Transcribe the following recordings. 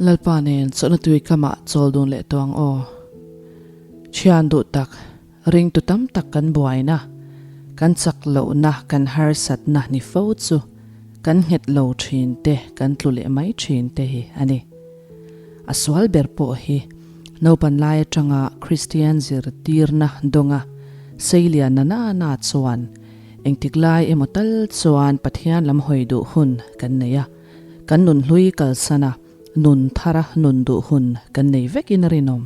Lalpa nen chawlhna tui kamah chawl dun leh tawh ang aw. Thian duh tak, ringtu tam tak kan buaina, kan chak lohna, kan harsatna ni fo chu kan nghet lo thin te, kan tlu leh mai thin te hi a ni. A sual ber pawh hi naupan lai atanga Kristian zirtirna dawnga seilian na na na chuan engtik lai emaw tal chuan Pathian lam hawi duh hun kan nei a. Kan nun hlui kalsan a, nun thara nun duh hun kan nei vekin a rinawm.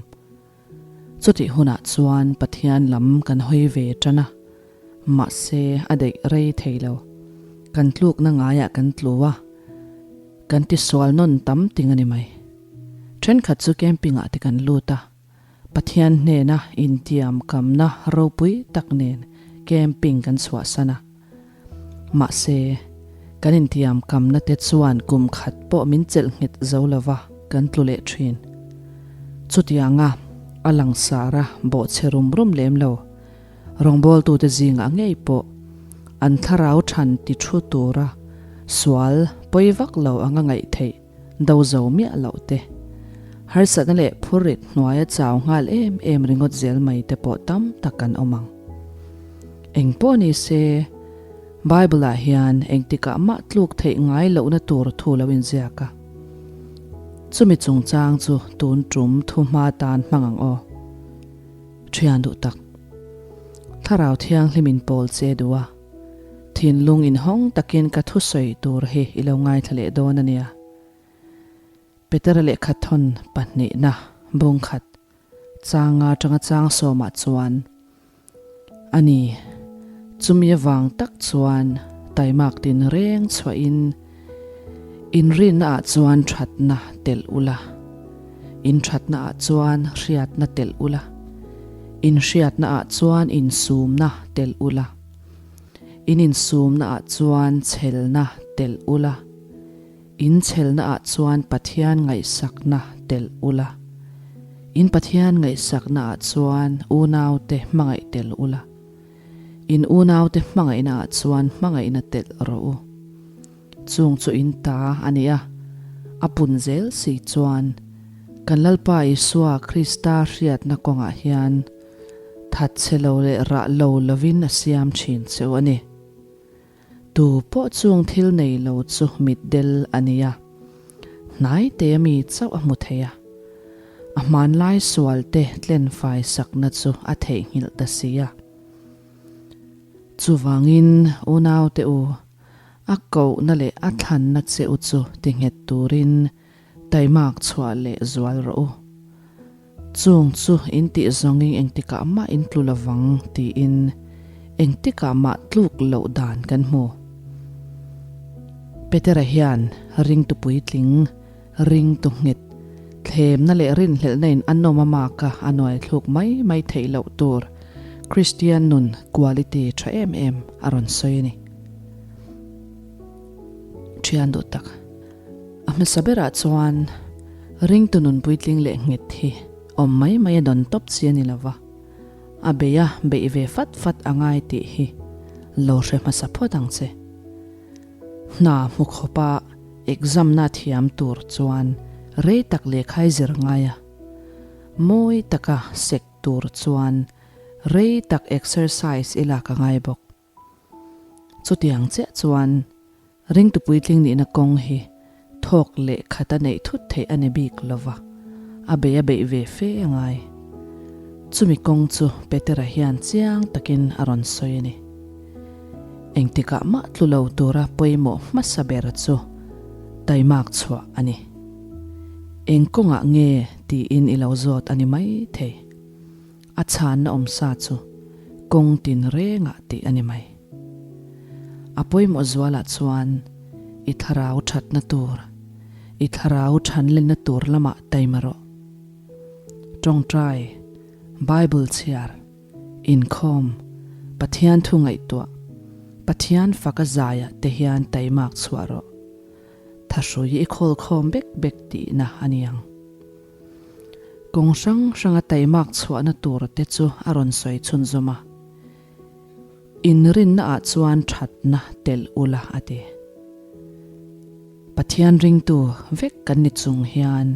Chutih hunah chuan Pathian lam kan hawi ve tan a, mahse a daih rei thei lo. Kan tlukna ngaiah kan tlu a, kan tisual nawn tam ting a ni mai. Thenkhat chu camping-ah te kan lut a, Pathian hnena intiam kamna ropui tak nen camping kan chhuahsan a. Mahse, kan intiam kamna te chuan kum khat pawh min chelh nghet zo lova kan tlu leh thin. Chutianga a langsar a bawhchhe rum rum lem lo. Rawngbawltute zingah ngei pawh an thlarau than ti thu tura sual pawi vak lo anga ngaih theih do zo miah loh te, harsatna leh phurrit hnuaia chau nghal em em ringawt zel mai te pawh tam tak kan awm ang. Eng pawh ni se, Bible-ah hian engtikah mah tluk theih ngai lohna tur thu lo inziak a. Chumi chungchang chu tun tum thu hma tan hmang ang aw. Thian duh tak. Thlarau Thianghlim in pawl che duh a. Thinlung inhawng takin ka thusawi tur hi i lo ngaithla leh dawn a nia. Petera lehkhathawn pahnihna bungkhat changa tanga chang sawmah chuan a ni. Chumi avang tak chuan taimak tin reng chhuahin inrinna ah chuan thatna telh ula, inthatna ah chuan hriatna telh ula, inhriatna ah chuan insumna telh ula, in insumna ah chuan chhelna telh ula, in chhelna ah chuan Pathian ngaihsakna telh ula, in Pathian ngaihsakna ah chuan unaute hmangaih telh ula, in unaute hmangaihna ah chuan hmangaihna telh rawh u. Chung chu in ta a ni a, a pun zel si chuan kan Lalpa Isua Krista hriatna kawngah hian that che lo leh rah lo lovin a siam thin cheu a ni. Tu pawh chung thil nei lo chu mitdel a ni a, hnai te a mi chauh a hmu thei a, a hmanlai sual te tlenfai sakna chu a theihnghilh ta si a. Chuvangin unaute u, A kohna leh a thlanna che u chu ti nghet turin taimak chhuah leh zual rawh u. Chung chu in tih zawngin engtikah mah in tlu lovang tiin engtikah mah tluk loh dan kan hmu. Petera hian ringtu puitling, ringtu nghet, thlemna leh rinhlelhna in a nawm a maka a nuai thluk mai mai theih loh tur Kristian nun quality tha em em a rawn sawi a ni. Thian duh tak. A hmasa berah chuan ringtu nun puitling leh nghet hi awm mai mai a dawn tawp chi a ni lo va, a bei a beih ve fat fat a ngai tih hi lo hre hmasa phawt ang che. Hna hmu khawpa exam na thiam tur chuan rei tak lehkhai zir ngai a, mawi taka sek tur chuan rei tak exercise i lak a ngai bawk. Chutiang chiah chuan ringtu puitling nihna kawng hi thawk leh khata neih thut theih a ni bik lo va, a bei a beih ve fe a ngai. Chumi kawng chu Petera hian chiang takin a rawn sawi a ni. Engtikah mah tlu lo tura pawimawh hmasa ber chu taimak chhuah a ni. Eng kawngah nge tiin i lo zawt a ni mai thei. A chhanna awm sa chu kawng tin rengah tih a ni mai. A pawimawh zualah chuan i thlarau thatna tur, i thlarau thanlenna tur lamah taima rawh. Tawngtai, Bible chhiar, inkhawm, Pathian thu ngaihtuah, Pathian faka zaiah te hian taimak chhuah rawh. Thahrui i khawlkhawm bek bek tihna a ni ang. Kawng hrang hranga taimak chhuahna tur te chu a rawn sawi chhunzawm a. Inrinna ah chuan thatna telh ula a ti. Pathian ringtu vek kan ni chung hian.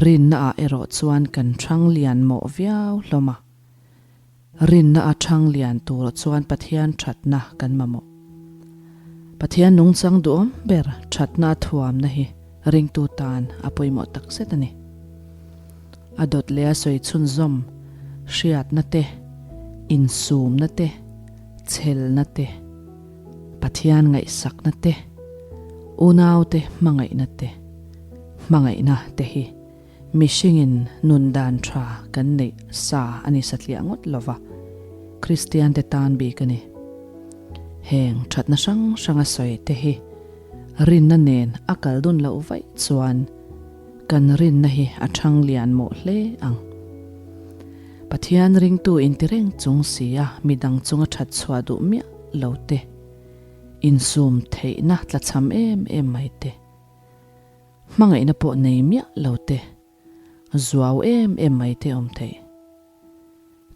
Rinna ah erawh chuan kan ṭhang lian mawh viau hlawm a. Rinna a ṭhang lian tur chuan Pathian ṭhatna kan mamawh. Pathian nungchang duhawm ber ṭhatna a thuamna hi ringtu tan a pawimawh takzet a ni. A dawt leh a sawi chhunzawm hriatna te, insumna te, chhelna te, Pathian ngaihsakna te, unaute hmangaihna te, hmangaihna te hi mihringin nun dan tha kan neih sa a ni satliah ngawt lova, Kristiante tan bik a ni. Heng thatna hrang hranga sawi te hi rinna nen a kal dun loh vaih chuan kan rinna hi a thang lian mawh hle ang. Pathian ringtu inti reng chung si a midang chunga that chhuah duh miah lo te, insum theihna tlachham em em mai te, hmangaihna pawh nei miah lo te, zuau em em mai te awm theih.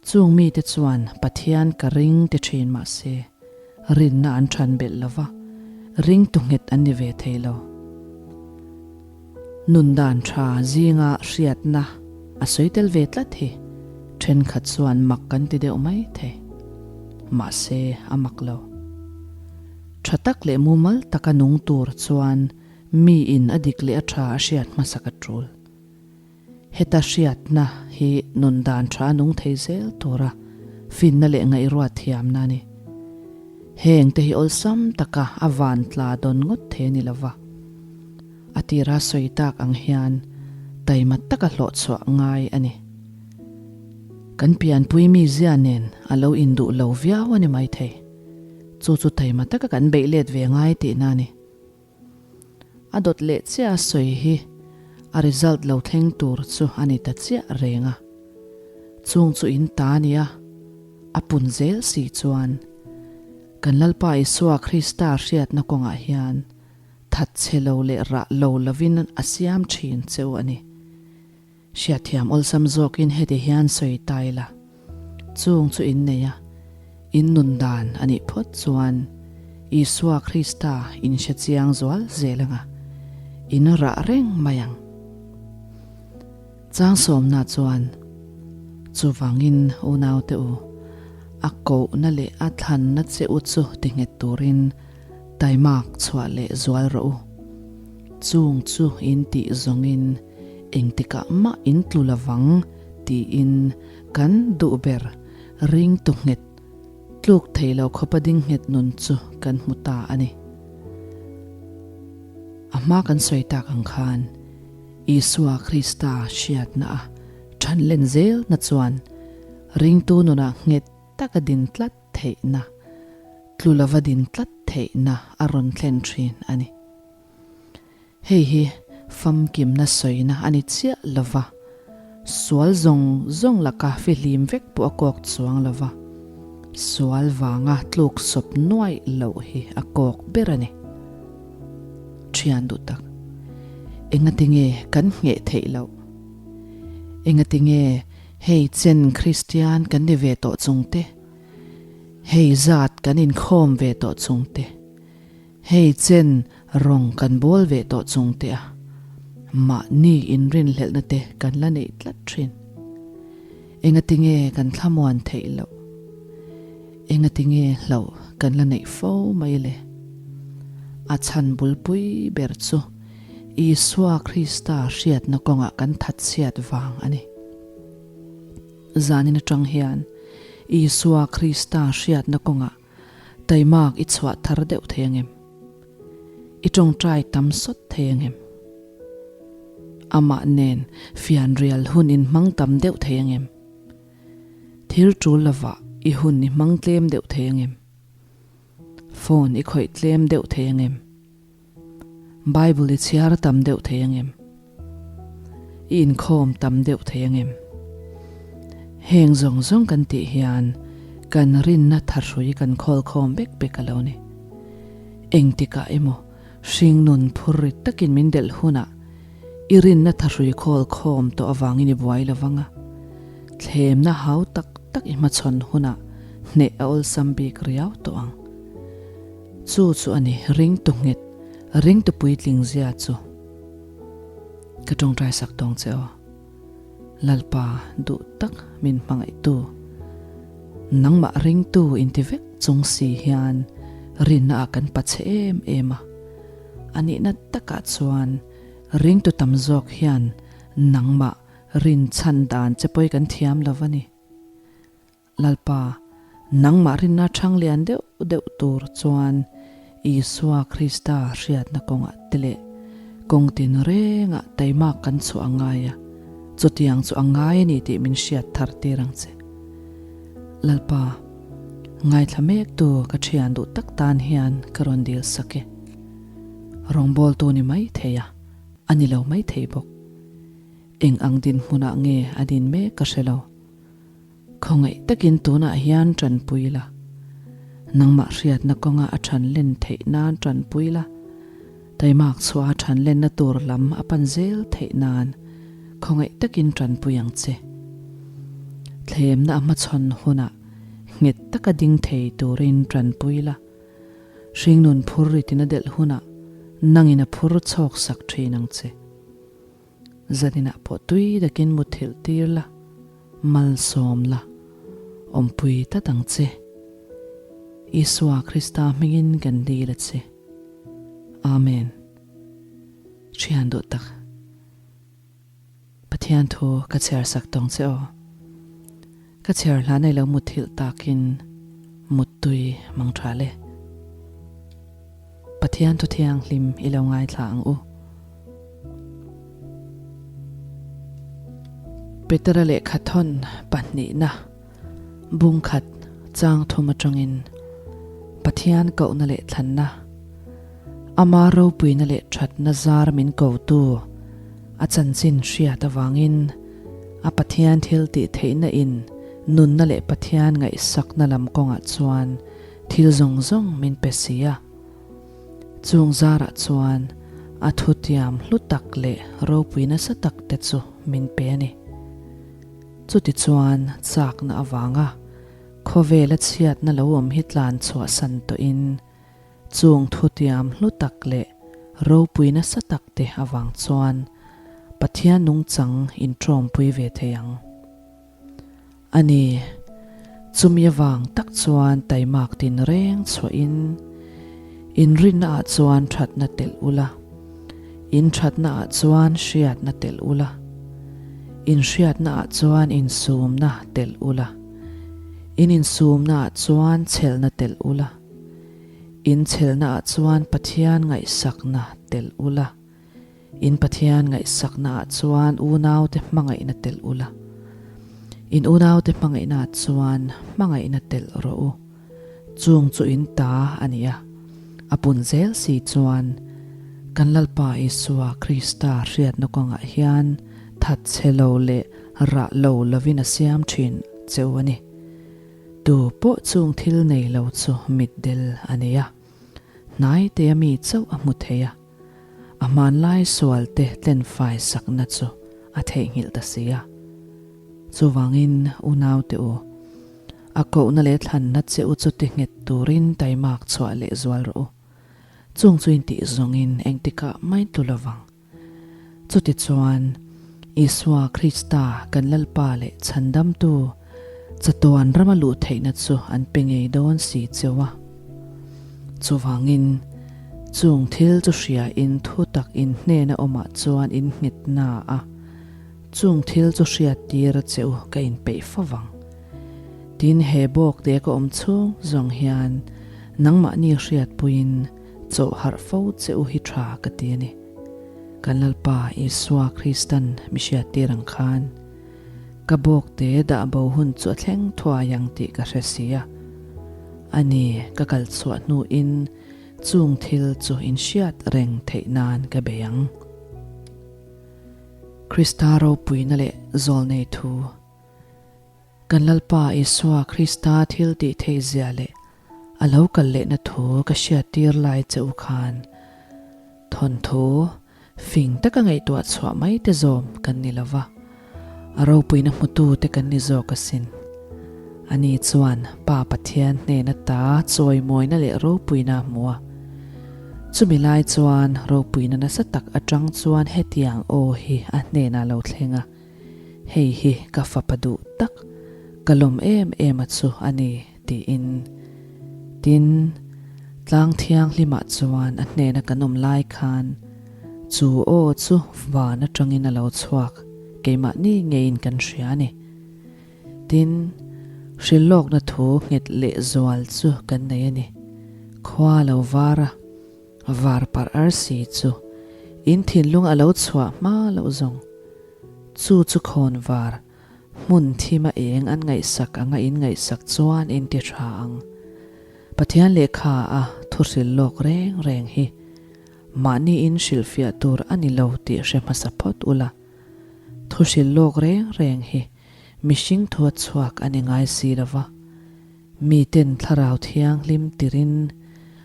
Chung mite chuan Pathian ka ring ti thin mah se, rinna an than belh lo va, ringtu nghet an ni ve thei lo. Nun dan tha zinga hriatna a sawi tel ve tlat hi thenkhat chuan mak kan ti deuh mai thei. Mahse, a mak lo. Tha tak leh mumal taka nung tur chuan miin a dik leh a tha a hriat hmasak a tul. Heta hriatna hi nun dan tha nung thei zel tura finna leh ngaihruat thiamna a ni. Heng te hi awlsam taka a van tla dawn ngawt thei a ni lova. A tira sawi tak ang hian taima taka hlawh chhuah ngai a ni. Kan pianpui mizia nen a lo induh lo viau a ni maithei. Chu chu taima taka kan beih let ve ngai tihna a ni. A dawt leh chiah a sawi hi a result lo thleng tur chu a ni ta chiah reng a. Chung chu in ta nia, a pun zel si chuan kan Lalpa Isua Krista hriatna kawngah hian that chhe lo leh rah lo lovin a siam thin cheu a ni. Hriatthiam awlsam zawkin heti hian sawi ta ila, chung chu in nei a, in nun dan a nih phawt chuan Isua Krista in hre chiang zual zel anga, in rah reng mai ang. Chang sawmna chuan, Chuvangin unaute u, a kohna leh a thlanna che u chu ti nghet turin taimak chhuah leh zual rawh u. Chung chu in tih zawngin Engtikah mah in tlu lovang tiin kan duh ber ringtu nghet, tluk thei lo khawpa ding nghet nun chu kan hmu ta a ni. A hma kan sawi tak ang khan Isua Krista hriatna a than len zelna chuan ringtu nunah nghet taka din tlat theihna, tlu lova din tlat theihna a rawn thlen thin a ni. Hei hi famkimna sawina a ni chiah lo va, sual zawng zawng laka fihlim vek pawh a kawk chuang lo va, sual vanga tluk sawp nuaih loh hi a kawk ber a ni. Thian duh tak, engatinge kan ngheh theih loh? Engatinge hei chen Kristian kan ni ve tawh chungte, hei zat kan inkhawm ve tawh chungte, Hei chen rawng kan bawl ve tawh chung te a, mahni inrinhlelhna te kan la neih tlat thin. Engatinge kan thlamuan theih loh? Engatinge hlauh kan la neih fo mai le? A chhan bulpui ber chu Isua Krista hriatna kawngah kan thatchhiat vang a ni. Zanin atang hian Isua Krista hriatna kawngah Taimak i chhuah thar deuh thei angem? I tawngtai tam sawt thei angem? Amah nen fianrial hun in hmang tam deuh thei angem? Thil tul lovah i hun i hmang tlem deuh thei angem? Phone i khawih tlem deuh thei angem? Bible i chhiar tam deuh thei angem? I inkhawm tam deuh thei angem? Heng zawng zawng kan tih hian kan rinna thahrui kan khawlkhawm bek bek a lo ni. Engtikah emaw hringnun phur rit takin min delh hunah i rinna thahrui khawlkhawm tawh avangin i buai lo vang a, thlemna hau tak tak i hmachhawn hunah hneh a awlsam bik riau tawh ang. Chu chu a ni, ringtu nghet, ringtu puitling zia chu. Ka tawngtai sak tawng che aw. Lalpa duh tak min hmangaihtu, nangmah ringtu inti vek chung si hian rinna ah kan pachhe em em a. A nihna takah chuan ringtu tam zawk hian nangmah rinchhan dan che pawi kan thiam lo a ni. Lalpa, nangmah rinna chhang lian deuh deuh tur chuan Isua Krista hriatna kawngah te leh kawng tin rengah taimak kan chhuah a ngai a, chutiang chu a ngai a ni tih min hriat thar tir ang che. Lalpa, ngaithla mektu ka thian duh tak tan hian ka rawn dil sak e. Rawngbawltu ni mai thei a, a ni lo mai thei bawk. Eng ang dinhmunah nge a din mek ka hre lo. Khawngaih takin tunah hian tanpui la, nangmah hriatna kawnga a than len theih nan tanpui la, taimak chhuah a than lenna tur lam a pan zel theih nan khawngaih takin tanpui ang che. Thlemna a hmachhawn hunah nghet taka ding thei turin tanpui la, hringnun phur ritin a delh hunah nangin a phur chhawk sak thin ang che. Zaninah pawh tui takin muthilh tir la, malsawm la, awmpui tlat ang che. Isua Krista hmingin kan dil a che. Amen. Thian duh tak. Pathian thu ka chhiar sak tawng che aw. Ka chhiar hla nei lo muthilh takin muttui mang tha le. Pathian thu thianghlim i lo ngaithla ang u. Petera lehkha thawn pahnihna bungkhat chang thum atangin Pathian kohna leh thlanna, ama ropuina leh thatna zar min kotu a chanchin hriat avangin a Pathian thil tih theihna in nunna leh Pathian ngaihsakna lam kawngah chuan thil zawng zawng min pe si a. Chung zarah chuan a thutiam hlu tak leh ropui nasa tak te chu min pe a ni. Chutichuan chakna avanga khawvela chhiatna lo awm hi tlan chhuahsan tawhin chung thutiam hlu tak leh ropui nasa tak te avang chuan Pathian nungchang intawmpui ve thei ang. A ni, chumi avang tak chuan taimak tin reng chhuahin inrinna ah chuan thatna telh ula, in thatna ah chuan hriatna telh ula, in hriatna ah chuan insumna telh ula, in insumna ah chuan chhelna telh ula, in chhelna ah chuan Pathian ngaihsakna telh ula. In Pathian ngaihsakna ah chuan unaute hmangaihna telh ula. In unaute hmangaihna ah chuan hmangaihna telh rawh u. Chung chu in ta a ni a, a pun zel si chuan kan Lalpa Isua Krista hriatna kawngah hian that chhe lo leh rah lo lovin a siam thin che u a ni. Tu pawh chung thil nei lo chu mitdel a ni a, hnaitea mi chauh a hmu thei a. A hmanlai sualte tlenfai sakna chu a theihnghilh ta si a. Chuvangin unaute u, a kohna leh thlanna che u chu ti nghet turin taimak chhuah leh zual rawh u. Chung chu intih zawngin engtikah mai tlu lovang. Chutichuan, Isua Krista kan Lalpa leh Chhandamtu chatuan rama luh theihna chu an pe ngei dawn si cheu a. Chuvangin, chung thil chu hria in thu tak in hnena awmah chuan in nghet na a, chung thil chu hriat tir a che u ka inpeih fo vang. Tin, he bawk te ka awm chhung zawng hian nangmahni hriatpuiin chawh harh fo che u hi tha ka ti a ni. Kan Lalpa Isua Kristan mi hriattir ang khan, Ka bawkte dah bo hun chu a thleng thuai ang tih ka hre si a. A ni, ka kal chhuah hnuin chung thil chu inhriat reng theih nan ka bei ang. Krista ropuina leh zawlnei thu. Kan Lalpa Isua Krista thil tih theih zia leh a lo kal lehna thu ka hriattir lai che u khan thawnthu Fing taka ngaihtuah chhuah mai te zawm kan ni lo va, a ropuina hmutu te kan ni zawk asin. Ani chuan Pa Pathian hnen ata chawimawina leh ropuina a hmu a. Chumi lai chuan ropuina nasa tak atang chuan hetiang aw hi a hnenah lo thleng a, Hei hi ka fapa duh tak, ka lawm em em a chu a ni, tiin. Tin, tlang thianghlimah chuan a hnena kan awm lai khan chu aw chu van atangin a lo chhuak, keimahni ngeiin kan hria a ni. Tin, hrilhlawkna thu nghet lehzual chu kan nei a ni. Khua lo var a, var parh arsi chu in thinlung a lo chhuah hma loh zawng. Chu chu khawn var, hmun thima eng an ngaihsak anga in ngaihsak chuan in ti tha ang. Pathian lehkha a thu hrilhlawk reng reng hi mahni in hrilhfiah tur a ni lo tih hre hmasa phawt ula. Thu hrilhlawk reng reng hi mihring thua chhuak a ni ngai si lo va, miten Thlarau Thianghlim tirin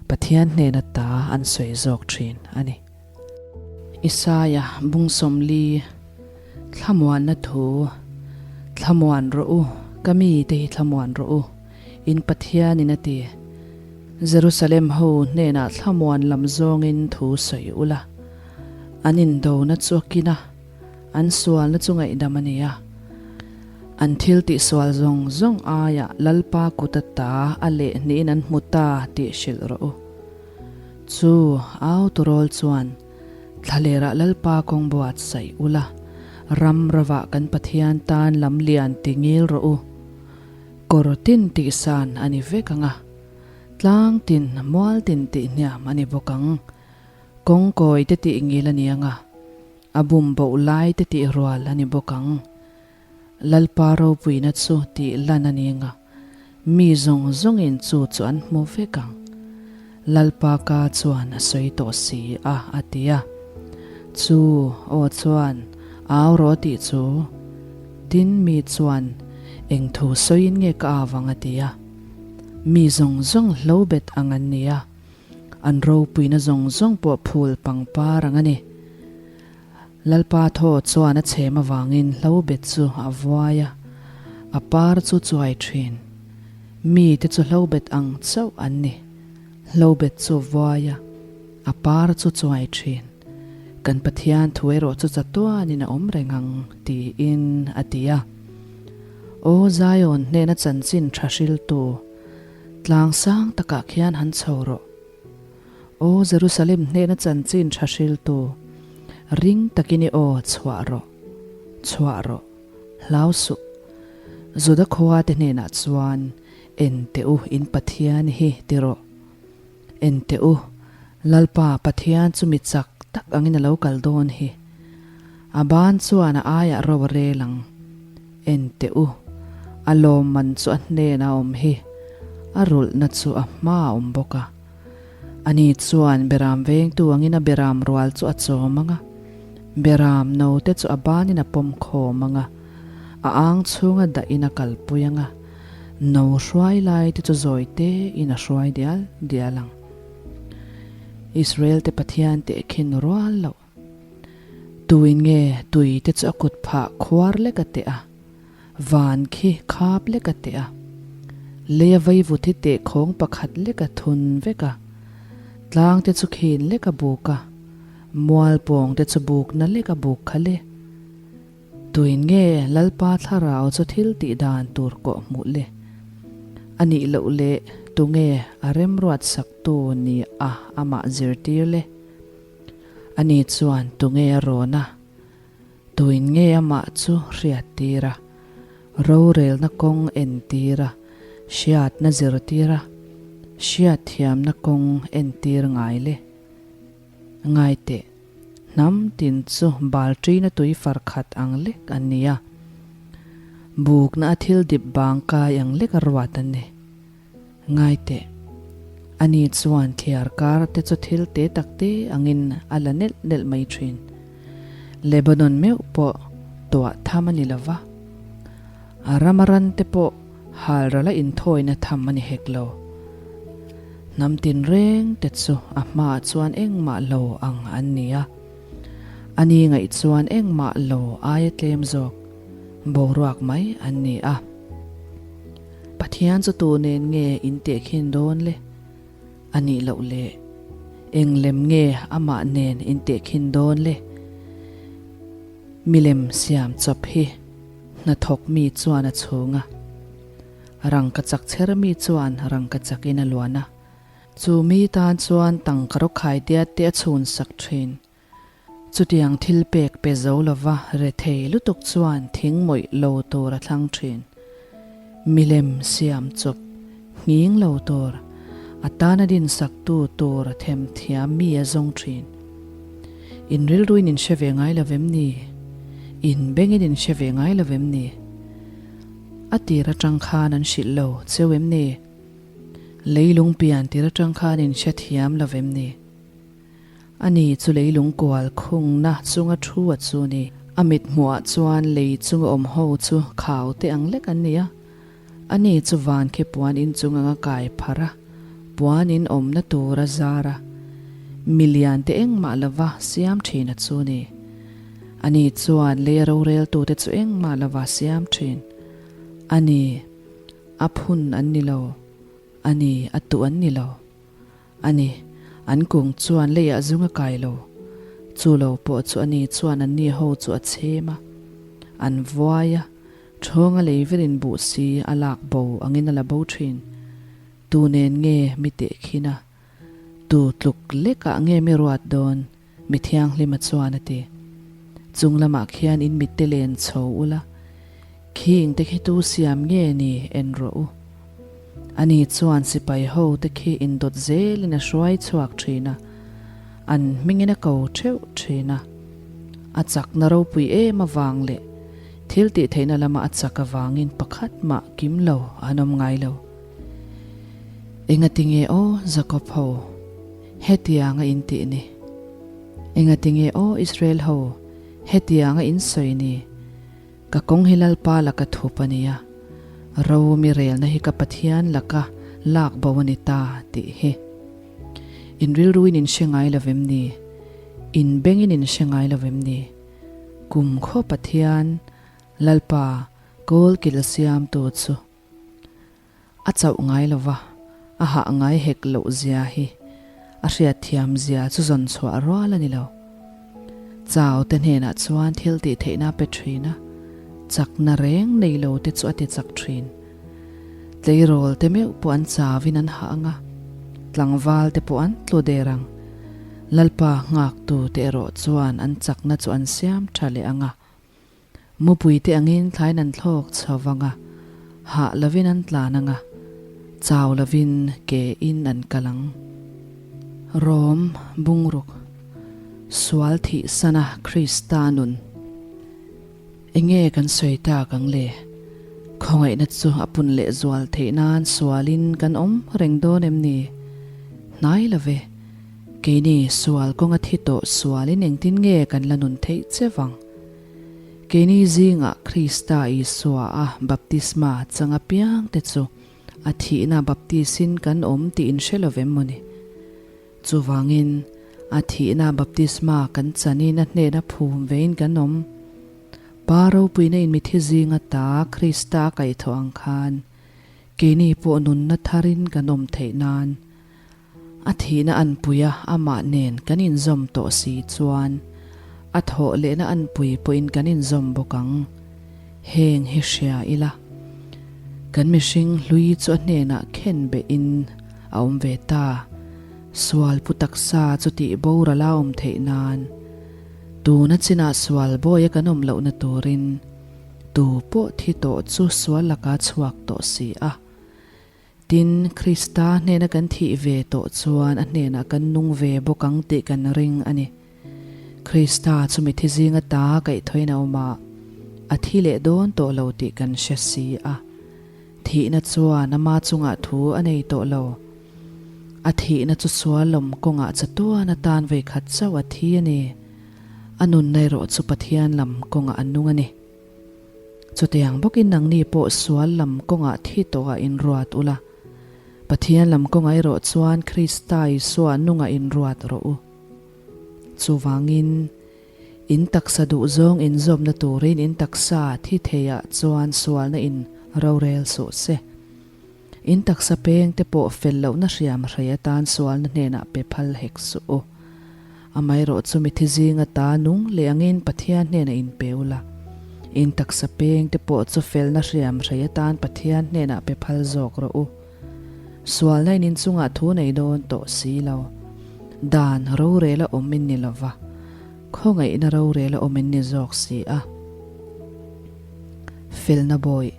Pathian hnena ta an sawi zawk thin a ni. Isaia bung 40, Thlamuanna thu, Thlamuan rawh u, ka mite hi thlamuan rawh u, in Pathianin a ti. Jerusalem ho hnenah thlamuan lam zawngin thu sawi ula, an indona chu a kin a, An sualna chu ngaihdam a ni a, an thil tihsual zawng zawng aiah Lalpa kut ata a leh hnihin an hmu ta tih hrilh rawh u. Chu au turawl chuan, Thlalerah Lalpa kawng buatsaih ula, ram ravah kan Pathian tan lam lian ti ngil rawh u. Kawr tin tihsan a ni vek ang a, tlang tin mual tin tihhniam a ni bawk ang. Kawng kawi te tih ngil a ni ang a, A bum boh lai te tih rual a ni bawk ang. Lalpa ropuina chu tih lan a ni nga, mi zawng zawngin chu chu an hmu vek ang. Lalpa ka chuan a sawi tawh si a, a ti a. Chu aw chuan au rawh tih chu. Tin, mi chuan eng thu sawiin nge ka au ang a ti a. Mi zawng zawng hlo bet ang an ni a. An ropuina zawng zawng pawh phul pangpar ang a ni. Lalpa thaw chuan a chhem avangin hlobet chu a vuai a, a par chu chuai thin. Mite chu hlobet ang chauh an ni. Hlobet chu vuai a, a par chu chuai thin. Kan Pathian thu erawh chu chatuanin a awm reng ang, tiin a ti a. Aw Zion hnena chanchin tha hriltu, Tlang sang takah khian han chho rawh. Aw Jerusalem hnehna chanchin tha hriltu, ring takin i aw chhuah rawh, chhuah rawh, hlau suh. Juda khua te hnenah chuan, En teh u in Pathian hi ti rawh. En teh u, Lalpa Pathian chu mi chak tak angin a lo kal dawn hi. A ban chuan a aiah ro a rel ang. En teh u, a lawmman chu a hnenah a awm hi, a rulhna chu a hma a awm bawk a. Ani chuan beram vengtu angin a beram rual chu a chawm ang a, beram note chu a banin a pawm khawm ang a, a ang chhunga dahin a kalpui ang a, no hruai lai te chu zawi tein a hruai dial dial ang. Israel te Pathian tehkhin rual loh. Tuin nge tui te chu a kut phah khuar lek a teh a, van khi khap lek a teh a, lei a vaivut hi tehkhawng pakhat lek a thun vek a, tlang te chu khin lek a buk a, mual pawng te chu bukna lek a buk kha le. Tuin nge Lalpa thlarau chu thil tih dan tur kawh hmuh le? A nih loh leh tunge a remruat saktu ni a amah zirtir le? Ani chuan tunge a rawn a, tuin nge amah chu hriattir a, rorelna kawng entir a, hriatna zirtir a, hriatthiamna kawng entir ngai le? Ngai teh, hnam tin chu balṭina tui far khat ang lek an ni a, bukna a thil dip bang kai ang lek a ruat an ni. Ngai teh, ani chuan thliar kar te chu thil te tak te angin a la nelh nelh mai thin. Lebanon meuh pawh tuah tham a ni lo va, a rama ran te pawh halral a inthawina tham a ni hek lo. Hnam tinreng te chu a hmaah chuan engmah lo ang an ni a, ani ngaih chuan engmah lo aia tlem zawk boruak mai an ni a. Pathian chu tu nen nge in tehkhin dawn le? A nih loh le. Eng lem nge amah nen intehkhin dawn le? Milem siam chawp hi hnathawk mi chuan a chhung a, rangkachak chher mi chuan rangkachak in a luan a. Chu mi tan chuan tangka rawkhai diat te a chhun sak thin. Chutiang thil pek pe zo lova rethei lutuk chuan thing mawih lo tur a thlang thin. Milem siam chawp nghing lo tur, a tana dinsaktu tur themthiam mi a zawng thin. In rilruin in hre ve ngai lo vem ni? In bengin in hre ve ngai lo vem ni? A tir atang khan an hrilh lo cheu em ni? Leilung pian tir atang khan in hre thiam lo vem ni? Ani chu leilung kual khungna chunga thu a chu ni. A mit hmuhah chuan lei chunga awm ho chu khau te ang lek an ni a. Ani chu van khi puan in chung anga kai pharh a, puan in awmna tur a zar a, milian te engmah lova siam thin a chu ni. Ani chuan lei a roreltute chu engmah lova siam thin a ni, a phun an ni lo, a ni, a tuh an ni lo. A ni, an kung chuan leiah zung a kai lo. Chu lo pawh chu ani chuan anni ho chu a chhem a, an vuai a, Ṭhawnga lei verin buh si a lak bo angin a la bo ṭhin. Tu nen nge mi tehkhin a? Tu tluk lekah nge mi ruat dawn? Mi thianghlima chuan a ti. Chung lamah khian in mitte len chho ula, khing te khi tu siam nge ni en rawh u. Ani chuan sipai ho te khi indawt zelin a hruai chhuak ṭhin a, an hmingin a ko ṭheuh ṭhin a. A chakna ropui em avang leh Thil tih theihna lama a chak avangin pakhat mah kim lo an awm ngai lo. Engatinge aw Jakob ho, hetianga in tih ni? Engatinge aw Israel ho, hetianga in sawi ni? Ka kawng hi Lalpa laka thup a nia, ro mi relna hi ka Pathian laka lak bo a ni ta tih hi. In rilruin in hre ngai lo vem ni? In bengin in hre ngai lo vem ni? Kum khaw Pathian Lalpa kawl kil siamtu chu a chauh ngai lo va, a hah ngai hek loh zia hi a hriatthiam zia chu zawn chhuah rual a ni lo. Chau te hnenah chuan thil tih theihna a pe thin a, chakna reng nei lo te chu a ti chak thin. Tleirawl te meuh pawh an chauin an hah ang a, tlangval te pawh an tlu der ang. Lalpa nghaktu te erawh chuan an chakna chu an siam tha leh ang a. Mupui te angin thlain an thlawk chho vang a, hah lovin an tlan ang a, chau lovin ke in an kal ang. Rom bungruk, Sual thihsana Krista nun. Enge kan sawi tak ang le? Khawngaihna chu a pun leh zual theih nan sualin kan awm reng dawn em ni? Hnai lo ve. Keini sual kawnga thi tawh sualin engtin nge kan la nun theih che vang? Keini zingah Krista Isua a baptisma chang apiang te chu a thihna baptisin kan awm tih in hre lo vem maw ni? Chuvangin a thihna baptisma kan chanin a hnehna phum vein kan awm. Pa ropuina in mithi zinga ta Krista a kaihthawh ang khan keini pawh nunna tharin kan awm theih nan a thihna anpuia amah nen kan inzawm tawh si chuan a thawh lehna anpui pawhin kan inzawm bawk ang. Heng hi hria ila kan mihring hlui chu a hnenah khen behin a awm ve ta. Sual pu taksa chu tih boral a awm theih nan tuna chinah sual bawi a kan awm lohna turin tu pawh thi tawh chu sual laka chhuak tawh si a. Tin, Krista hnena kan thih ve tawh chuan a hnenah kan nung ve bawk ang tih kan ring a ni. Krista chu mithi zinga ta kaihthawin a awm a, a thi leh dawn tawh lo tih kan hre si a. Thihna chuan ama chungah thu a nei tawh lo. A thihna chu sualawm kawngah chatuan atan vawikhat chauh a thi a ni. A nunna erawh chu Pathian lam kawngah a nung a ni. Chutiang bawkin nangni pawh sual lam kawngah thi tawhah inruat ula, Pathian lam kawngah erawh chuan Krista Isua nungah inruat rawh u. Chuvangin, in taksa duhzawng inzawmna turin in taksa thi theiah chuan sualna in rorel suh se. In taksa peng te pawh fel lohna hriam hrei atan sualna hnenah pe phal hek suh u. Amaherawh chu mithi zinga ta nung leh angin Pathian hnenah in pe ula. In taksa peng te pawh chu felna hriam hrei atan Pathian hnenah pe phal zawk rawh u. Sualna in inchungah thu nei dawn tawh si lo. Dan rorela awm in ni lova, khawngaihna rorela awm in ni zawk si a. Felna bawih,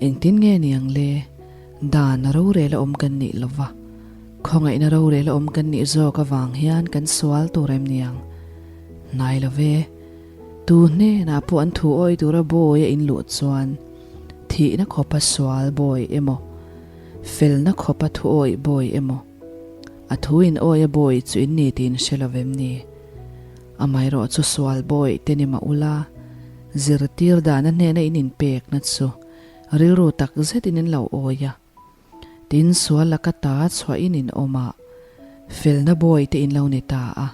Engtin nge ni ang le? Dan rorela awm kan nih lova, khawngaihna rorela awm kan nih zawk avang hian kan sual tur em ni ang? Hnai lo ve. Tu hnenah pawh an thu awi tura bawi a inluh chuan thihna khawpa sual bawi emaw, felna khawpa thu awih bawi emaw, a thu in awia bawi chu in ni tiin hre lo vem ni? Amaherawh chu sual bawi te ni mah ula, zirtir dana hnena in inpekna chu rilru tak zetin in lo awi a. Tin, sual laka ta chhuahin in awm a, felna bawi te in lo ni ta a.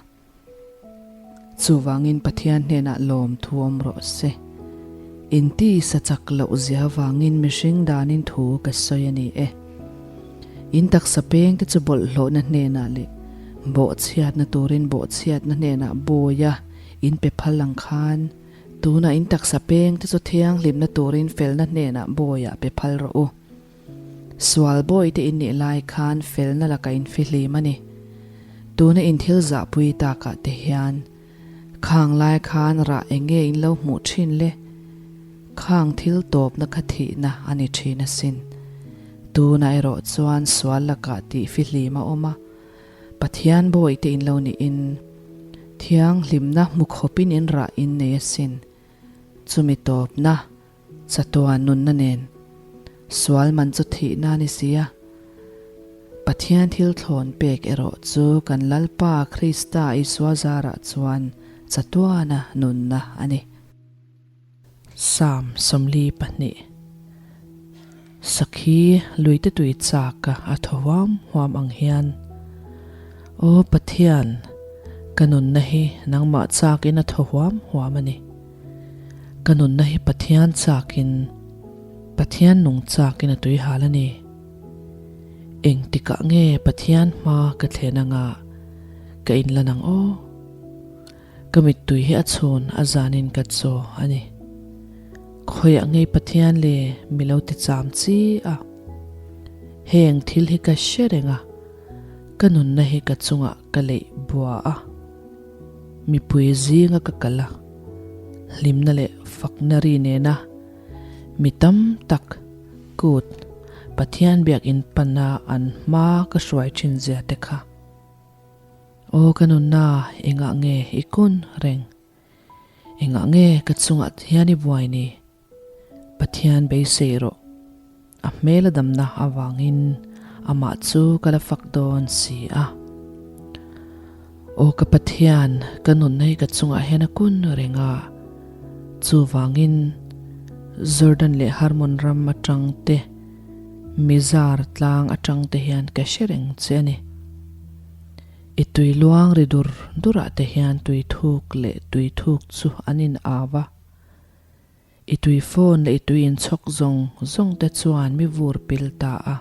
Chuvangin Pathian hnenah lawm thu awm rawh se. Inti sa chak loh zia vangin mihring danin thu ka sawi a ni e. In taksa peng te chu bawlhhlawhna hnenah leh bawhchhiatna turin bawhchhiatna hnenah bawia in pe phal ang khan tunah in taksa peng te chu thianghlimna turin felna hnenah bawiah pe phal rawh u. Sual bawi te in nih lai khan felna laka in fihlim a ni. Tuna in thil zahpui takah te hian khang lai khan rah eng nge in lo hmuh thin le? Khang thil tawpna kha thihna a ni thin asin. Tuna erawh chuan sual lakah tih fihlim a awm a, Pathian bawi te in lo niin thianghlimna hmu khawpin in rah in nei asin. Chumi tawpna Chatuan nunna nen sual man chu thihna a ni si a, Pathian thil thlawn pek erawh chu kan Lalpa Krista Isua zarah chuan chatuana nunna a ni. Psalm 42 Sakhi luite tui chaka a thaw huam huam ang hian, Aw Pathian, ka nunna hi nangmah chakin a thaw huam huam a ni. Ka nunna hi Pathian chakin, Pathian nung chakin a tui hal a ni. Engtikah nge Pathian hma ka thlen anga ka inlan ang aw? Ka mittui hi a chhun a zanin ka chaw a ni. Khawiah ngei Pathian le mi lo ti cham chi a. Heng thil hi ka hre reng a, ka nunna hi ka chungah ka leih bua a. Mipui zinga ka kal a, hlimna leh fakna ri nena mi tam tak kut Pathian biakinn pana an hma ka hruai thin zia te kha. Aw ka nunna engah nge i kun reng? Engah nge ka chungah hian i buai ni? Pathian beisei rawh. A hmel a damna avangin amah chu ka la fak dawn si a. Aw ka Pathian, ka nunna hi ka chungah hian a kun reng a. Chuvangin Jordan leh Hermon ram atang te, Mizar tlang atang te hian ka hre reng che a ni. I tui luang ri dur durah te hian tui thuk leh tui thuk chu an in au a. I tui phone leh i tui inchhawk zawng zawng te chuan mi vur pil ta a.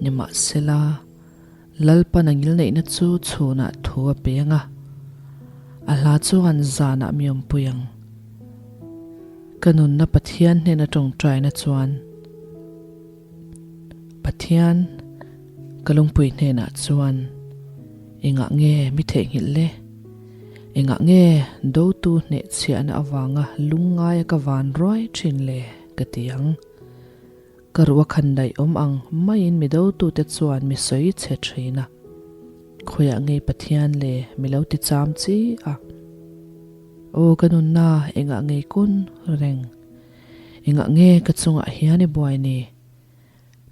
Nimahsela, Lalpan a ngilneihna chu chhunah thu a peng a, a hla chuan zanah mi awmpui ang. Ka nunna Pathian hnena tawngtaina chuan Pathian ka lungpui hnenah chuan engah nge mi theihnghilh le? Engah nge dotu hnehchhiahna avanga lungngaia ka van ruai thin le? ka ti ang. Ka ruh a khan daih awm ang maiin mi dotute chuan mi sawi chhe thin a. Khawiah nge Pathian le mi lo ti cham chi a? Aw ka nunna engah nge kun reng? Engah nge ka chungah hian i buai ni?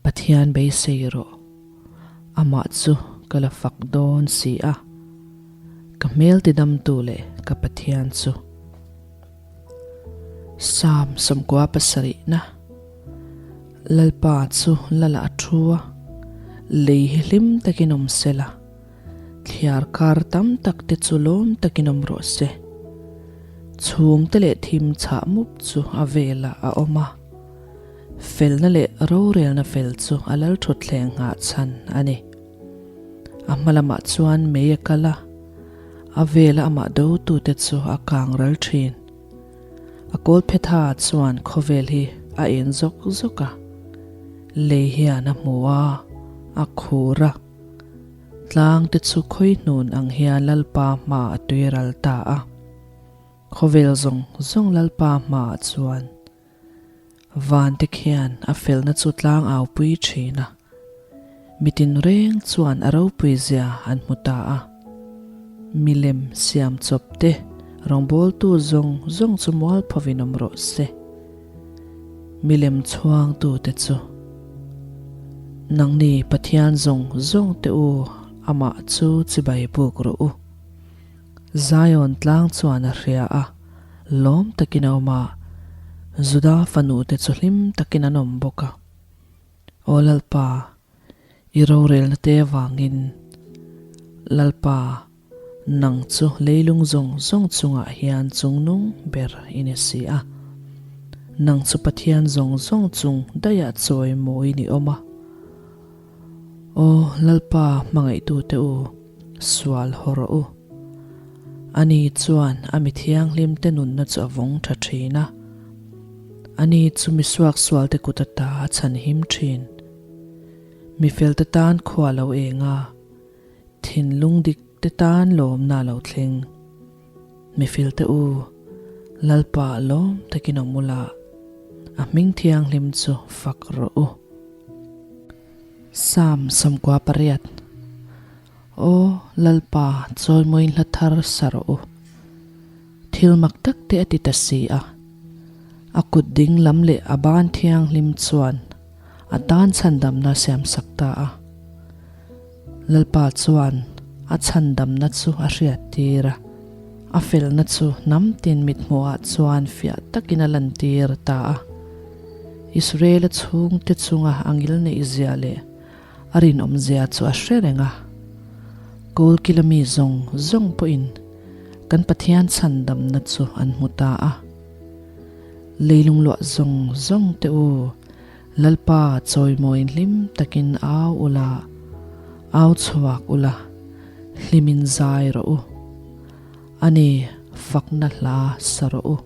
Pathian beisei rawh. Amah chu ka la fak dawn si a, ka hmel tidamtu leh ka Pathian chu. Psalm 77 Lalpa chu lala a thu a, lei hi hlim takin awm se la, thliar kar tam tak te chu lawm takin awm rawh se. Chhungte leh thim chhah mup chu a velah a awm a. Felna leh rorelna fel chu a lalthutthleng nghah chhan a ni. A hma lamah chuan mei a kal a, a vela amah dotute chu a kang ral thin. A kawlphetha chuan khawvel hi a en zawk zawk a, lei hian a hmu a, a khur a. Tlang te chu khawihnun ang hian Lalpa hma a tui ral ta a. Khawvel zawng zawng Lalpa hmaah chuan van te khian a felna chu tlang aupui thin a, mitin reng chuan a ropui zia an hmu ta a. Milem siam chawp te rawngbawltu zawng zawng chu mualphovin awm rawh se. Milem chhuangtu te chu nangni Pathian zawng zawng te u amah chu chibai buk rawh u. Zion tlang chuan a hria a, lawm takin a awm a, Juda fanute chu hlim takin an awm bawk a. Aw Lalpa, i rorelna te avangin, Lalpa, nang chu leilung zawng zawng chungah hian chungnung ber i ni si a. Nang chu Pathian zawng zawng chung daihah chawi mawiin i awm a. Aw Lalpa hmangaihtute u, sual haw rawh u. Ani chuan a mi thianghlimte nunna chu a vawng tha thin a. Ani chu mi suaksualte kut ata a chhanhim thin. Mi felte tan khua lo eng a, thinlung dikte tan lawmna a lo thleng. Mi felte u, Lalpa lawm takin awm ula, a hming thianghlim chu fak rawh u. Psalm 98 Aw Lalpa, chawimawiin hla thar sa rawh u. Thil mak tak te a ti ta si a. A kut ding lam leh a ban thianghlim chuan a tan chhandamna siam sak ta a. Lalpa chuan a chhandamna chu a hriat tir a, a felna chu hnam tin mithmuhah chuan fiah takin a lantir ta a. Israela chhungte chunga a ngilneih zia leh a rinawm zia chu a hre reng a. Kawlkila mi zawng zawng pawhin kan Pathian chhandamna chu an hmu ta a. Leilung luah zawng zawng te u, Lalpa chawimawiin hlim takin au ula, au chhuak ula, hlimin zai rawh u. Ani fakna hla sa rawh u.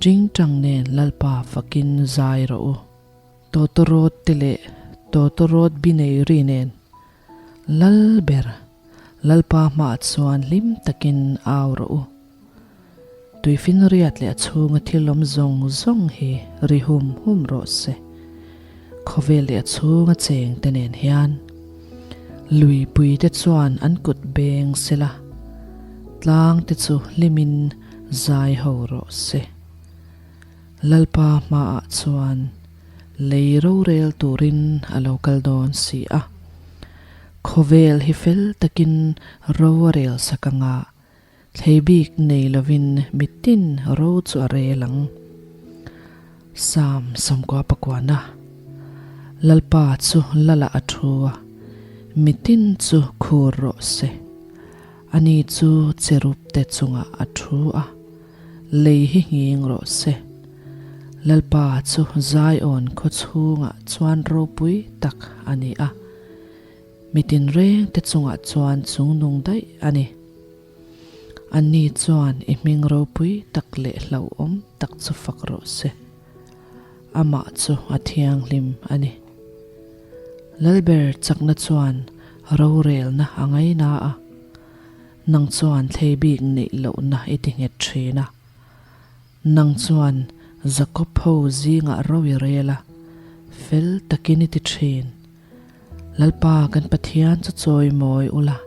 Tingtang nen Lalpa fakin zai rawh u. Tawtawrawt te leh tawtawrawt bi nei ri nen Lal ber Lalpa hmaah chuan hlim takin au rawh u. Tuifinriat leh a chhunga thil awm zawng zawng hi ri hum hum rawh se. Khawvel leh a chhunga cheng te nen hian luipui te chuan an kut beng sela, tlang te chu hlimin zai ho rawh se. Lalpa hmaah chuan lei rorel turin a lo kal dawn si a. Khawvel hi fel takin ro a rel sak anga thlei bik nei lovin mitin ro chu a rel ang. Psalm 99 Lalpa chu Lalah a thu a, mitin chu khur rawh se. Ani chu cherub te chungah a thu a, lei hi nghing rawh se. Lalpa chu Zion khaw chhungah chuan ropui tak a ni a, mi tinreng te chungah chuan chungnung daih a ni. Anni chuan i hming ropui tak leh hlauhawm tak chu fak rawh se. Amah chu a thianghlim a ni. Lalber chakna chuan rorelna a ngaina a, nang chuan thlei bik neih lohna i ti nghet thin a. Nang chuan Jakob ho zingah ro i rel a, fel takin i ti thin. Lalpa kan Pathian chu chawi mawi ula,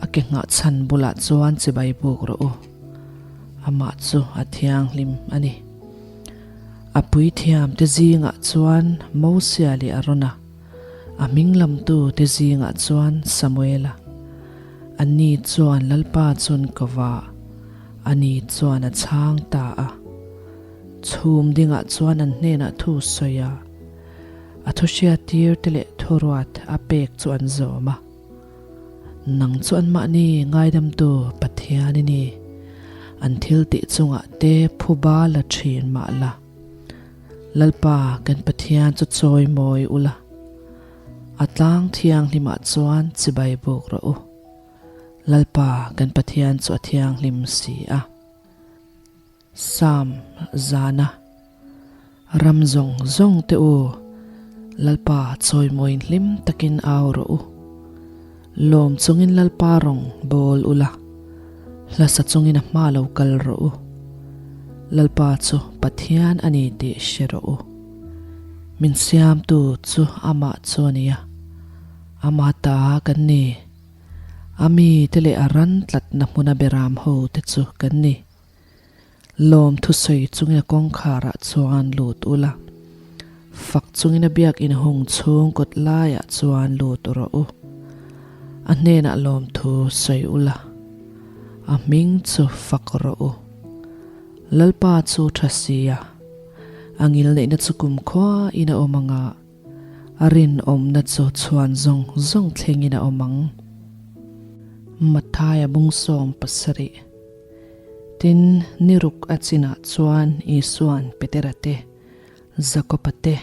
a ke nghah chhan bulah chuan chibai buk rawh u. Amah chu a thianghlim a ni. A puithiam te zingah chuan Mosia leh Arona, a hming lamtu te zingah chuan Samuela. Anni chuan Lalpa chun ko va, ani chuan a chhang ta a. Chhum dingah chuan an hnenah thu sawi a. A thu hriattir te leh thuruat a pek chu an zawm a. Nang chu anmahni ngaidamtu Pathian i ni. An thil tih chungah te phuba la thin mah la. Lalpa kan Pathian chu chawimawi ula, a tlang thianghlimah chuan chibai buk rawh u. Lalpa kan Pathian chu a thianghlim si a. Psalm zana ram zawng zawng te u, Lalpa chawimawiin hlim takin au rawh u. Lawm chungin Lalpa rawng bawl ula, hlasa chungin a hma lo kal rawh u. Lalpa chu Pathian a ni tih hre rawh u. Min siamtu chu amah chu a nia, ama ta kan ni. A mite leh a ran tlatna hmuna beram ho te chu kan ni. Lawm thusawi chungin a kawngkharah chuan lut ula, fak chungin a biakinn hung chhung kawt laiah chuan lut rawh u. A hnenah lawmthu sawi ula, a hming chu fak rawh u. Lalpa chu tha sia, a ngilneihna chu kumkhua in a awm anga, A rinawmna chu chhuan zawng zawng thlengin a awm ang. Mathaia bung 70. Tin, ni ruk a chinah chuan Isua'n Petera te, Jakoba te,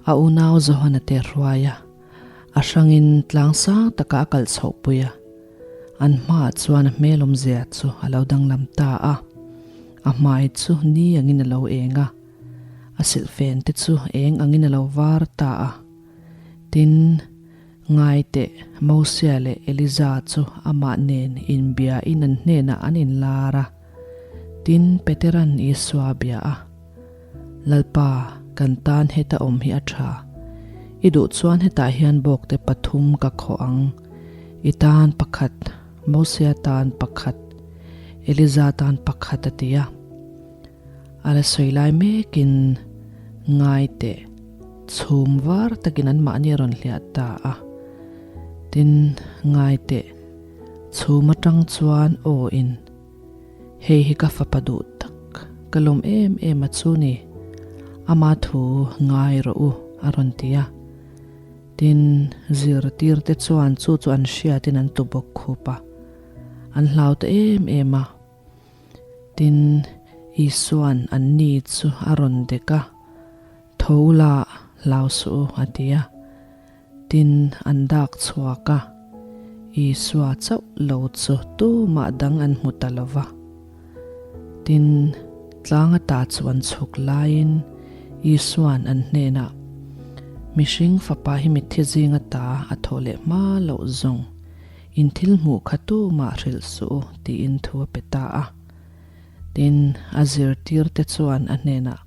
a unau Johana te hruai a, a hrangin tlang sang takah a kalh chhohpui a. An hmaah chuan a hmel awmzia chu a lo danglam ta a, a hmai chu ni angin a lo eng a. A silhfen te chu eng angin a lo var ta a. Tin, ngai teh, Mosia leh Eliza chu amah nen inbiain an hnenah an inlar a. Tin, Petera'n Isua a bia a, Lalpa, kan tan heta awm hi a tha. I duh chuan hetah hian bawkte pathum ka khawh ang. I tan pakhat, Mosia tan pakhat, Eliza tan pakhat a ti a. A la sawi lai mekin ngai teh chhum var takin anmahni a rawn hliah ta a. Tin, ngai teh chhum atang chuan aw in, Hei hi ka fapa duh tak, ka lawm em em a chu ni, ama thu ngai rawh u a rawn ti a. Tin, zirtirte chuan chu chu an hriatin an tu bawk khup a, an hlau ta em em a. Tin, Isua'n anni chu a rawn dek a, Tho la, hlau suh u, a ti a. Tin, an dak chhuak a, Isua chauh lo chu tumah dang an hmu ta lo va. Tin, tlang ata chu an chhuk laiin Isua'n an hnenah, Mihring Fapa hi mitthi zing ata a thawh leh hma loh zawng. In thil hmuh kha tumah hrilh suh u tiin thu a pe ta a. Tin, a zirtirte chuan a hnenah,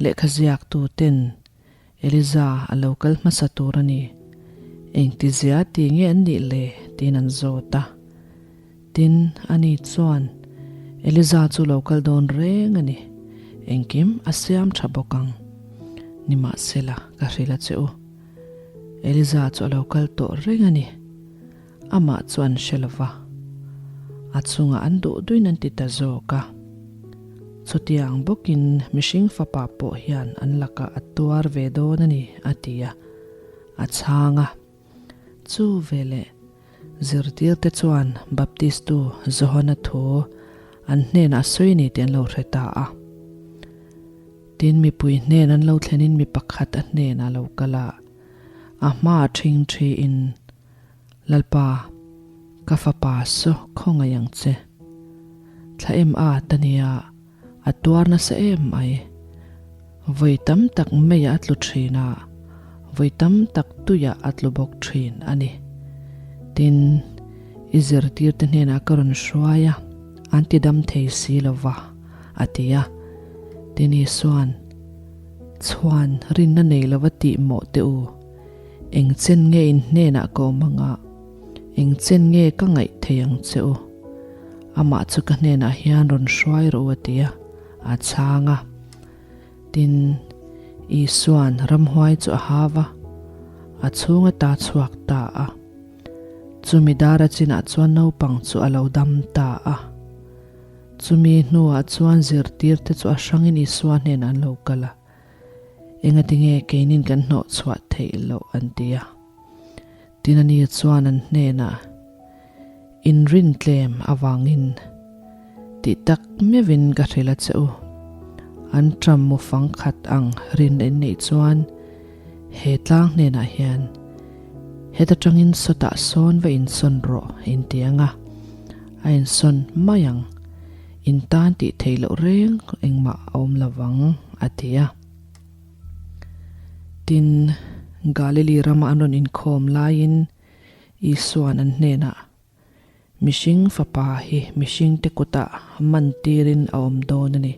Lehkha ziaktu ten Eliza a lo kal hmasa tur a ni. Engtizia ti nge an nih le? tiin an zawt a. Tin, ani chuan, Eliza chu lo kal dawn reng a ni. Engkim a siam tha bawk ang. Nimahsela, ka hrilh a che u. Eliza chu a lo kal tawh reng a ni. Amah chu an hre lo va, a chungah an duh duin an ti ta zawk a. Chutiang bawkin mihring fapa pawh hian an lakah a tuar ve dawn a ni, a ti a, a chhang a. Chu veleh zirtirte chuan Baptistu Johana thu an hnenah a sawi a ni tih an lo hre ta a. Tin, mipui hnen an lo thlenin mi pakhat a hnenah a lo kal a, a hmaah ṭhing ṭhiin, Lalpa, ka fapa saw khawngaih ang che. Thla em at a nia, a tuar nasa em mai. Vawi tam tak meiah a tlu ṭhin a, vawi tam tak tuiah a tlu bawk ṭhin a ni. Tin, i zirtirte hnenah ka rawn hruai a, an ti dam thei si lo va. A ti a. Tini chuan, Chhuan rinna nei lova tih mawh teh u. Eng chen nge in hnenah ka awm anga, eng chen nge ka ngaih thei ang che u? Amah chu ka hnenah hian rawn hruai rawh u a ti a, a chhang a. Tin, Isua'n ramhuai chu a hau a, a chhung ata chhuak ta a. Chumi dara chinah chuan naupang chu a lo dam ta a. Chumi hnuah chuan zirtirte chu a hrangin Isua hnenah an lo kal a, Engatinge keinin kan hnawh chhuah theih loh? an ti a. Tin ani chuan an hnenah, Inrin tlem avangin tih tak meuhin ka hrilh a che u. Anṭam mu fang khat ang rin in neih chuan he tlang hnenah hian heta tangin sawtah sawn va insawn rawh in ti ang a, a insawn mai ang. In tan tih theih loh reng engmah a awm lo vang, a ti a. Tin, Galili rama an rawn inkhawm laiin Isua'n an hnenah, Mihring fapa hi mihringte kutah man tirin a awm dawn a ni.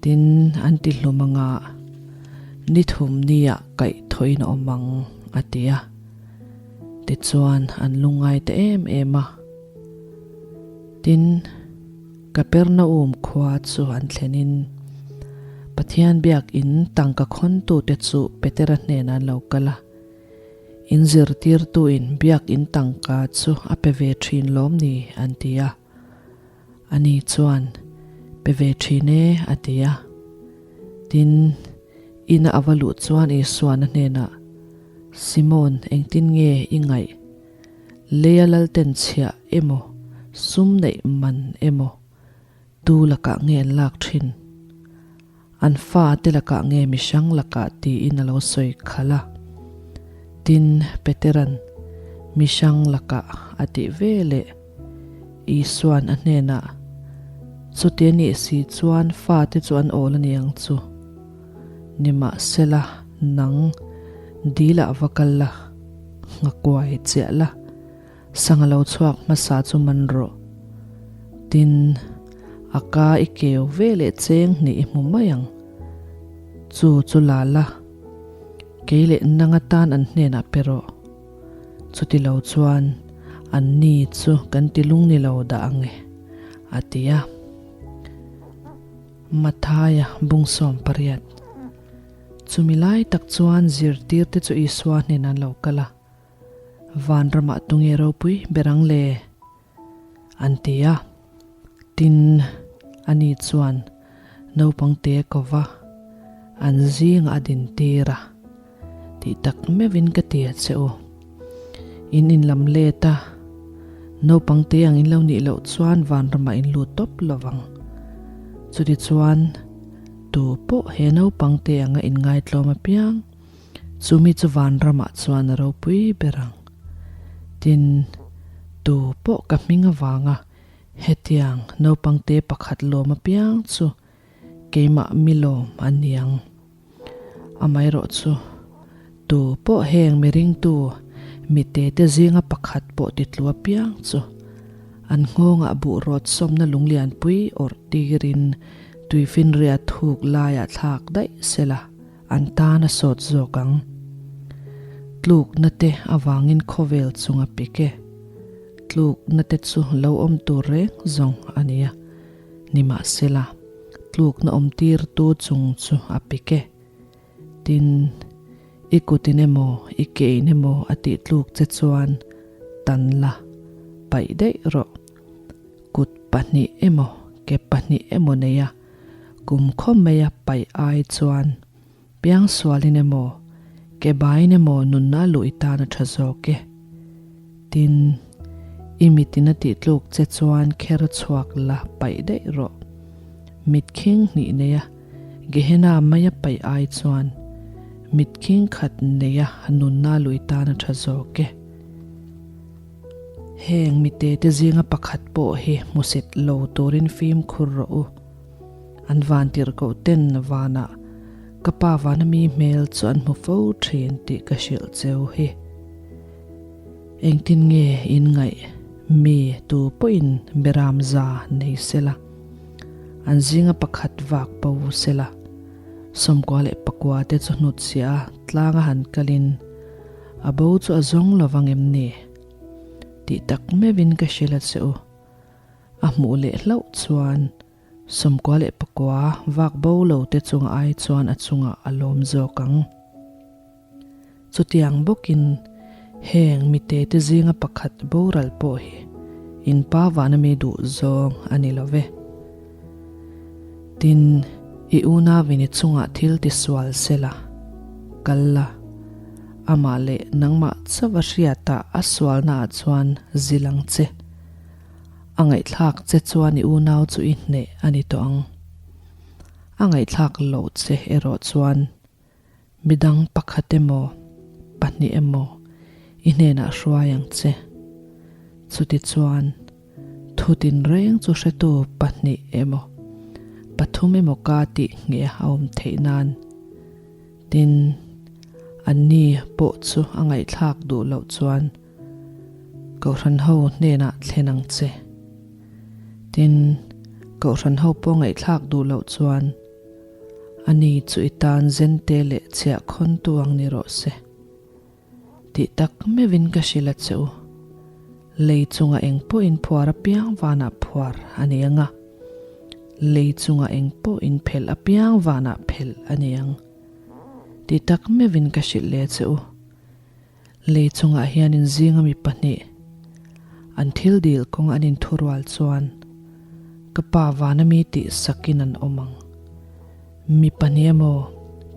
Tin, an ti hlum anga ni thum niah kaih thawhin a awm ang, a ti a. Tichuan, an lungngai ta em em a. Tin, Kapernaum khua chu an thlenin Pathian biakin tangka khawntute chu Petera hnenah an lo kal a. In zirtirtuin biakin tangka chu a pe ve thin lawm ni? an ti a. Ani chuan, Pe ve thin e, a ti a. Tin, ina a va luh chuan Isuan a hnenah, Simon, engtin nge i ngaih? Leia lalten chhiah emaw, sum neih man emaw, tu lakah nge an lak thin? An fa te lakah nge mihrang lakah tiin a lo sawi khalh a. Tin, Petera'n mihrang lakah a tih ve leh Isua'n a hnenah, Chuti a nih si chuan fa te chu an awl a ni ang chu. Nimahsela, nang dilah va kal la, nghakuai chiah la, Sanga lo chhuak hmasa chu man rawh. Tin, a ka i keu ve leh cheng hnih i hmu mai ang. Chu chu la la, kei leh nang atan an hnenah pe rawh. Chuti lo chuan an ni chu kan ti lung ni lo dah ang e, a ti a. Mathaia bungsawm pariat. Chumi lai tak chuan zirtirte chu Isua hnenah an lo kal a. Van ramah tunge ropui ber ang le? An ti a. Tin, ani chuan naupang te ko va, an zingah a din tir a. Tih tak meuhin ka ti a che u. In inlam let a, naupang te ang in lo nih loh chuan van ramah in lut tawp lo vang. Chutichuan, tu pawh he naupang te anga inngaitlawm apiang, Chumi chu vanramah chuan a ropui ber ang. Tin, tu pawh ka hming avanga hetiang naupangte pakhat lawm apiang chu keimah mi lawm a ni ang. Amaherawh chu, tu pawh heng mi ringtu mitete zinga pakhat pawh titlu apiang chu an nghawngah buh rawt sawmna lunglianpui awrh tirin tuifinriat thuk laiah thlak daih sela. An tan a sawt zawk ang. Tlukna te avangin khawvel chung a pik e. Tlukna te chu lo awm tur reng zawng a nia. Nimahsela, tlukna awm tirtu chung chu a pik e. Tin, i kutin emaw, i kein emaw a tih tluk che chuan tan la, paih daih rawh. Kut pahnih emaw, ke pahnih emaw nei a. Kum khawm maia paih ai chuan piangsualin emaw, ke baiin emaw nunna luh i tan a tha zawk e. Tin, i mitin a tih tluk che chuan kher chhuak la paih daih rawh. Mit khing hnih neia Gehenna maia paih ai chuan mit khing khat neia nunna luh i tan a tha zawk e. Heng mitete zinga pakhat pawh hi hmusit lo turin fimkhur rawh u. An van tirhkoh ten vanah ka pa vana mi hmel chu an hmu fo thin tih ka hrilh cheu hi. Engtin nge in ngaih mi tu pawhin beram za nei sela, an zinga pakhat vak bo sela, 98 leh pakua te chu hnutchhiah a tlanga han kalin A bo chu a zawng lo vang em ni? Tih tak meuhin ka hrilh a che u. A hmuh leh hlauh chuan 98 leh pakua vak bo lo te chunga ai chuan a chungah a lawm zawk ang. Chutiang bawkin heng mite te zinga pakhat boral pawh hi in pa vana mi duh zawng a ni lo ve. Tin, i unauin i chungah thil tisual sela, kal la, amah leh nangmah chauh a hriatah a sualnaah chuan zil ang che. A ngaihthlak che chuan i unau chu i hneh a ni tawh ang. A ngaihthlak loh che erawh chuan midang pakhat emaw, pahnih emaw i hnenah hruai ang che. Chutichuan, thu tinreng chu hretu pahnih emaw, pathum emaw ka tih ngheh a awm theih nan. Tin, anni pawh chu a ngaihthlak duh loh chuan Kohhran ho hnenah thlen ang che. Tin, Kohhran ho pawh ngaihthlak duh loh chuan ani chu i tan zente leh chhiah khawntu ang ni rawh se. Tih tak meuhin ka hrilh a che u. Lei chunga eng pawh in phuar apiang vanah phuar a ni ang a, lei chunga eng pawh in phelh apiang vanah phelh a ni ang. Tih tak meuhin ka hrilh leh che u. Lei chungah hian in zinga mi pahnih an thil dil kawng an inthurual chuan ka pa vana mi tih sakin an awm ang. Mi pahnih emaw,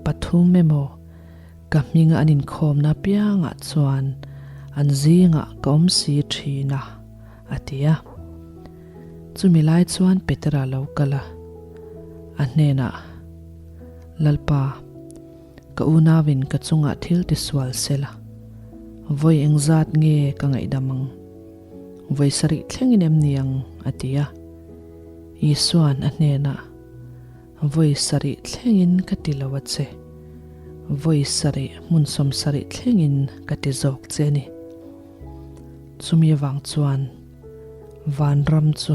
pathum emaw ka hminga an inkhawmna apiangah chuan an zingah ka awm si thin a, a ti a. Chumi lai chuan Petera lo kal a, a hnenah, Lalpa, Ka unauin ka chungah thil ti sual sela, vawi engzat nge ka ngaihdam ang? Vawi sarih thlengin em ni ang? a ti a. Isua'n a hnenah, Vawi sarih thlengin ka ti lo a che, vawi sarih hmun sawmsarih thlengin ka ti zawk che a ni. Chumi avang chuan vanram chu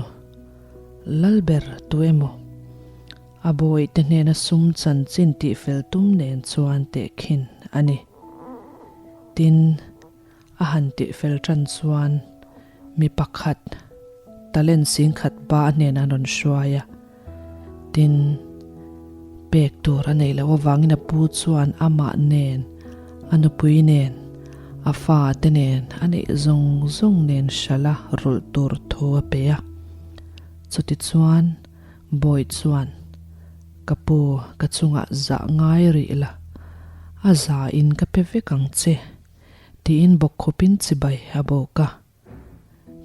Lalber tu emaw? A bawihte hnena sum chanchin tihfel tum nen chuan tehkhin a ni. Tin, a han tihfel tan chuan mi pakhat talent singkhat ba a hnenah an rawn hruai a. Tin, pek tur a neih loh avangin a pu chuan amah nen, a nupui nen, a fate nen, a neih zawng zawng nen hralh a rulh tur thu a pe a. Chutichuan, Bawi chuan, Ka pu, ka chungah zah ngai rih la, a za in ka pe vek ang che, tiin bawkkhawpin chibai a bawk a.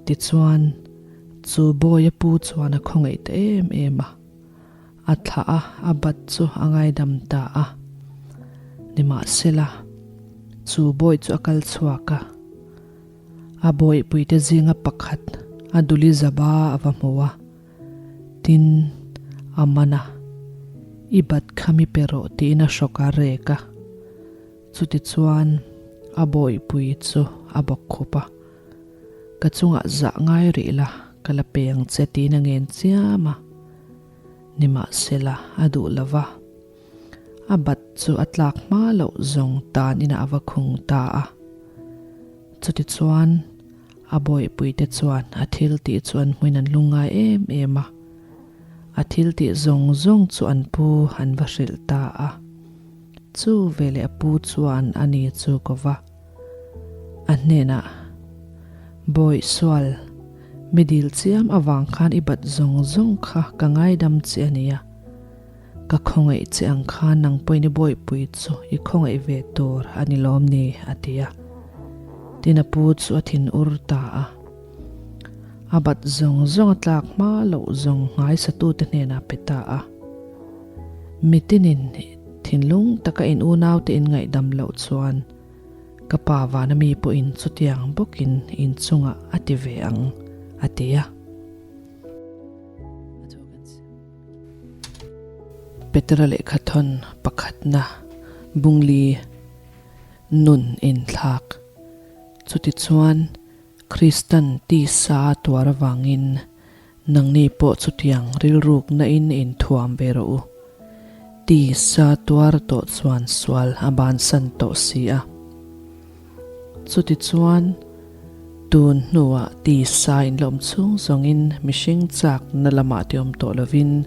Tichuan, chu Bawia pu chuan a khawngaih ta em em a, a thlah a, a bat chu a ngaidam ta a. Nimahsela, chu Bawi chu a kal chhuak a, a bawihpuite zinga pakhat a duli zaba a va hmu a. Tin, a man a, I bat kha mi pe rawh tiin a hrawk a rek a. Chutichuan, a bawihpui chu a bawk khup a, Ka chungah zah ngai rih la, ka la pe ang che tiin a ngen chiam a. Nimahsela, a duh lo va. A bat chu a tlak hma loh zawng tan inah a va khung ta a. Chutichuan, A bawihpuite chuan a thil tih chu an hmuin an lungngai em em a, a thil tih zawng zawng chu an pu an va hrilh ta a. Chu veleh a pu chuan a ni chu ko va, a hnenah, Bawih sual, mi dil chiam avang khan i bat zawng zawng kha ka ngaidam che a nia. Ka khawngaih che ang khan nang pawhin i bawihpui chu i khawngaih ve tur a ni lawm ni? a ti a. Tin a pu chu a thin ur ta a. A bat zawng zawng a tlak hma loh zawng nghaisatute hnenah pe ta a. Mitinin thinlung taka in unaute in ngaihdam loh chuan ka pa vana mi pawhin chutiang bawkin inchungah a ti ve ang, a ti a. Petera lehkhathawn pakhatna bungli nun inthlak. Chutichuan, Kristan tisa a tuar avangin nangni pawh chutiang rilrukna in inthuam ve rawh u. Tisa tuar tawh chuan sual a bansan tawh si a. Chutichuan, tun hnuah tisa inlawm chhung zawngin mihring chakna lamah ti awm tawh lovin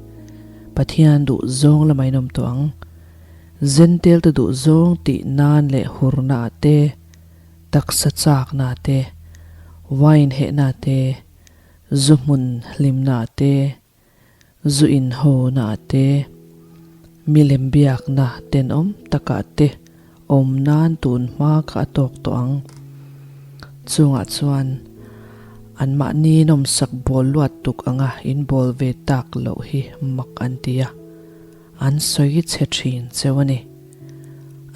Pathian duh zawng lamah in awm tawh ang. Zentelte duh zawng tih nan leh hurnaah te, taksa chaknaah te, wine hehnaah te, zu hmun hlimnaah te, zu inhawnaah te, milem biakna tenawm takah te awm nan tun hma kha a tawk tawh ang. Chungah chuan anmahni nawmsak bawl luat tuk anga inbawl ve tak loh hi mak an ti a. An sawi chhe thin cheu a ni.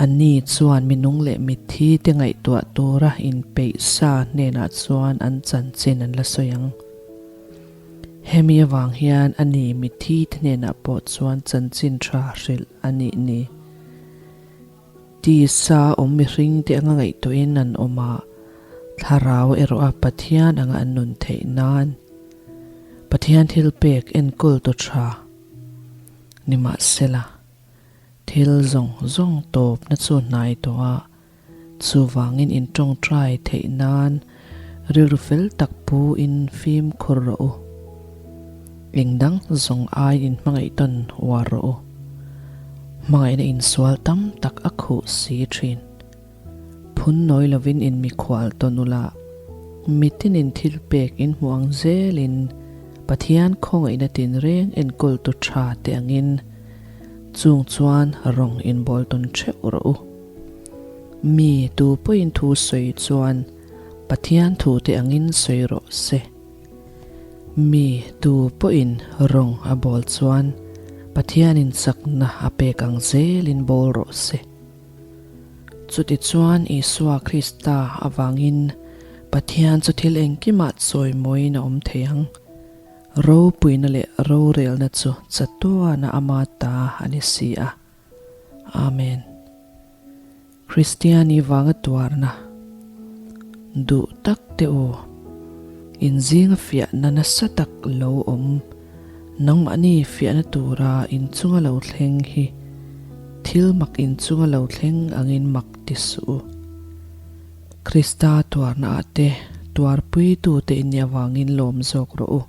Anni chuan minung leh mitthi te ngaihtuah tura inpeih sa hnenah chuan an chanchin an la sawi ang. Hemi avang hian a ni mitthi te hnenah pawh chuan chanchin tha hrilh a nih ni. Tisa awm mihring te anga ngaihtuahin an awm a, thlarau erawh a Pathian anga an nun theih nan Pathian thilpek enkawl tu tha Nimahsela, thil zawng zawng tawpna chu hnai tawh a, chuvangin in tawngtai theih nan rilru fel tak pu in fimkhur rawh u. Eng dang zawng ai in hmangaih tawn uar rawh u. Hmangaihna insual tam tak a khuh si thin. Phun nawi lovin in mikhual tawn ula, mitinin thil pek in hmuh ang zelin Pathian khawngaihna tinreng enkawltu tha te angin chung chuan rawng inbawl tawn theuh rawh u. Mi tu pawhin thu sawi chuan Pathian thu te angin sawi rawh se. Mi tu pawhin rawng a bawl chuan Pathianin chakna a pek ang zelin bawl rawh se. Chutichuan Isua Krista avangin Pathian chu thil engkimah chawimawiin a awm thei ang. Ropuina leh rorelna chu chatuana ama ta a ni si a. Amen. Kristiani vanga tuarna duh tak te u, inzinga fiahna nasa tak lo awm Nangmahni fiahna tura inchunga lo thleng hi thil mak inchunga lo thleng angin mak ti suh u. Krista tuarna ah te tuarpuitute in nih avangin lawm zawk rawh u.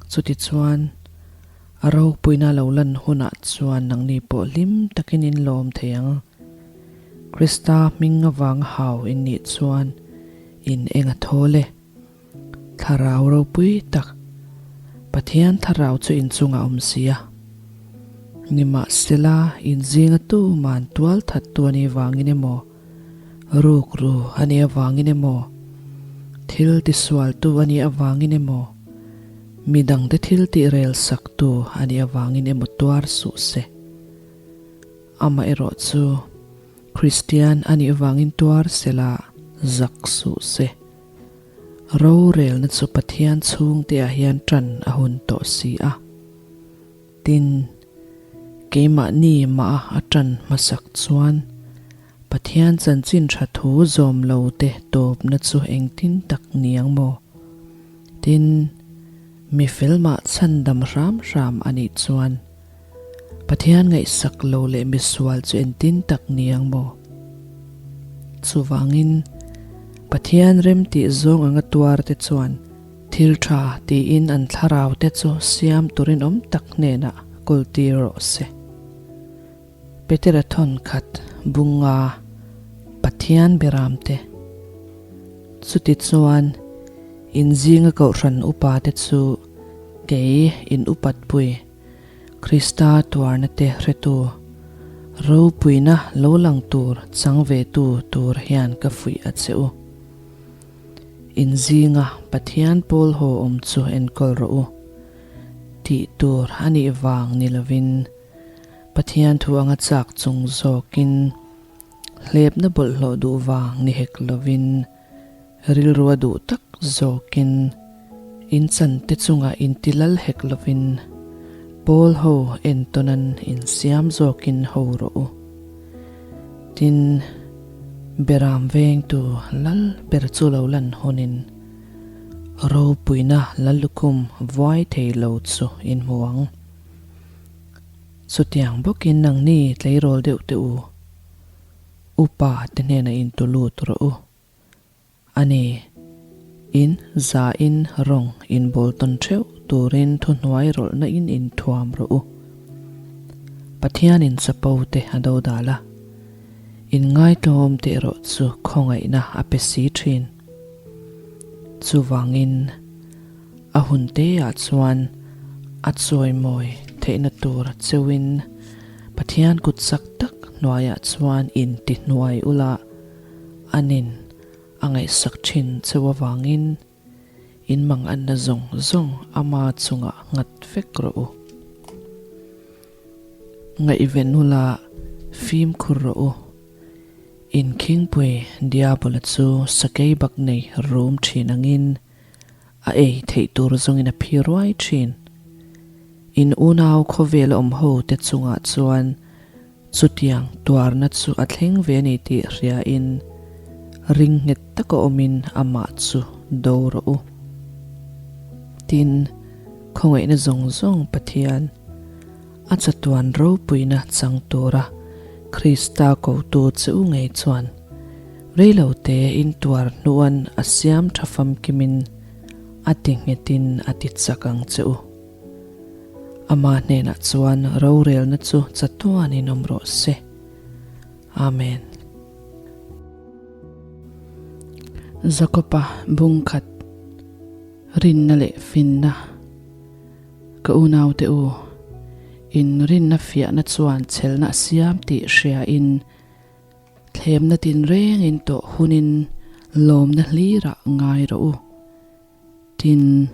Chutichuan, a ropuina lo lan hunah chuan nangni pawh hlim takin in lawm thei ang. Krista hming avanga hau in nih chuan in eng a thawl e. Thlarau ropui tak, Pathian thlarau chu inchungah awm si a. Nimahsela, inzinga tuman tual thattu a nih vangin emaw, rukru a nih avangin emaw, thil tisualtu a nih avangin emaw, midangte thil tih rel saktu a nih avangin emaw tuar suh se. Amaherawh chu, Kristian a nih vangin tuar sela zak suh se. Rorelna chu Pathian chhungte ah hian tan a hun tawh si a. Tin, keimahni mah a tan hmasak chuan Pathian chanchin tha thu zawm lo te tawpna chu engtin tak ni ang maw? Tin, mi fel mah chhandam hram hram a nih chuan Pathian ngaihsak lo leh misual chu entin tak ni ang maw? Chuvangin, Pathian remtih zawng anga tuar te chuan thil tha tiin an thlarau te chu siam turin awm tak hnenah kawltir rawh se. Petera thawnkhat bunga Pathian beramte chuti chuan inzinga kohhran upa te chu kei in upatpui Krista tuarna te hretu ropuina lo lang tur chang ve tu tur hian ka fuih a che u. Inzinga Pathian pawl haw awm chu enkawl rawh u. Tih tur a nih vang ni lovin Pathian thu anga chak chung zawkin hlepna bawlhhlawh duh vang ni hek lovin rilru a duh tak zawkin in chante chungah inti lal hek lovin pawl ho entawnan insiam zawkin ho rawh u. Tin, Beram vengtu lal ber chu lo lan hawnin ropuina lallukhum vuai thei lo chu in hmu ang. Chutiang bawkin nangni tleirawl deuh teh u, upa te hnenah in tu lut rawh u. A ni, in zain rawng in bawl tawn theuh turin thuhnuai rawlhna in inthuam rawh u. Pathianin chapo te a do dal a, in ngaitlawm te erawh chu khawngaihna a pe si thin. Chuvangin, A hun teah chuan a chawimawi theihna tur cheuhin Pathian kut chak tak hnuaiah chuan in ti hnuai ula, anin a ngaihsak thin cheu avangin in mang anna zawng zawng ama chungah nghat vek rawh u. Ngaihven ula fimkhur rawh u. Inkhingpui Diabola chu sakei bak nei rum thin angin a ei theih tur zawngin a phi ruai thin. In unau khawvel awm ho te chungah chuan chutiang tuarna chu a thleng ve a ni tih hriain ring nghet taka awmin amah chu do rawh u. Tin, khawngaihna zawng zawng Pathian a chatuan ropuina chang tura Krista kotu che u ngei chuan reilote intuar hnuan a siam tha famkimin a ti nghetin a ti chak ang che u. Ama hnenah chuan rorelna chu chatuanin awm rawh se. Amen. Jakoba bungkhat rinna leh finna Ka unaute u, in rinna fiahna chuan chhelna a siam tih hriain thlemna tinrengin tawh hunin lawmna hlirah ngai rawh u. Tin,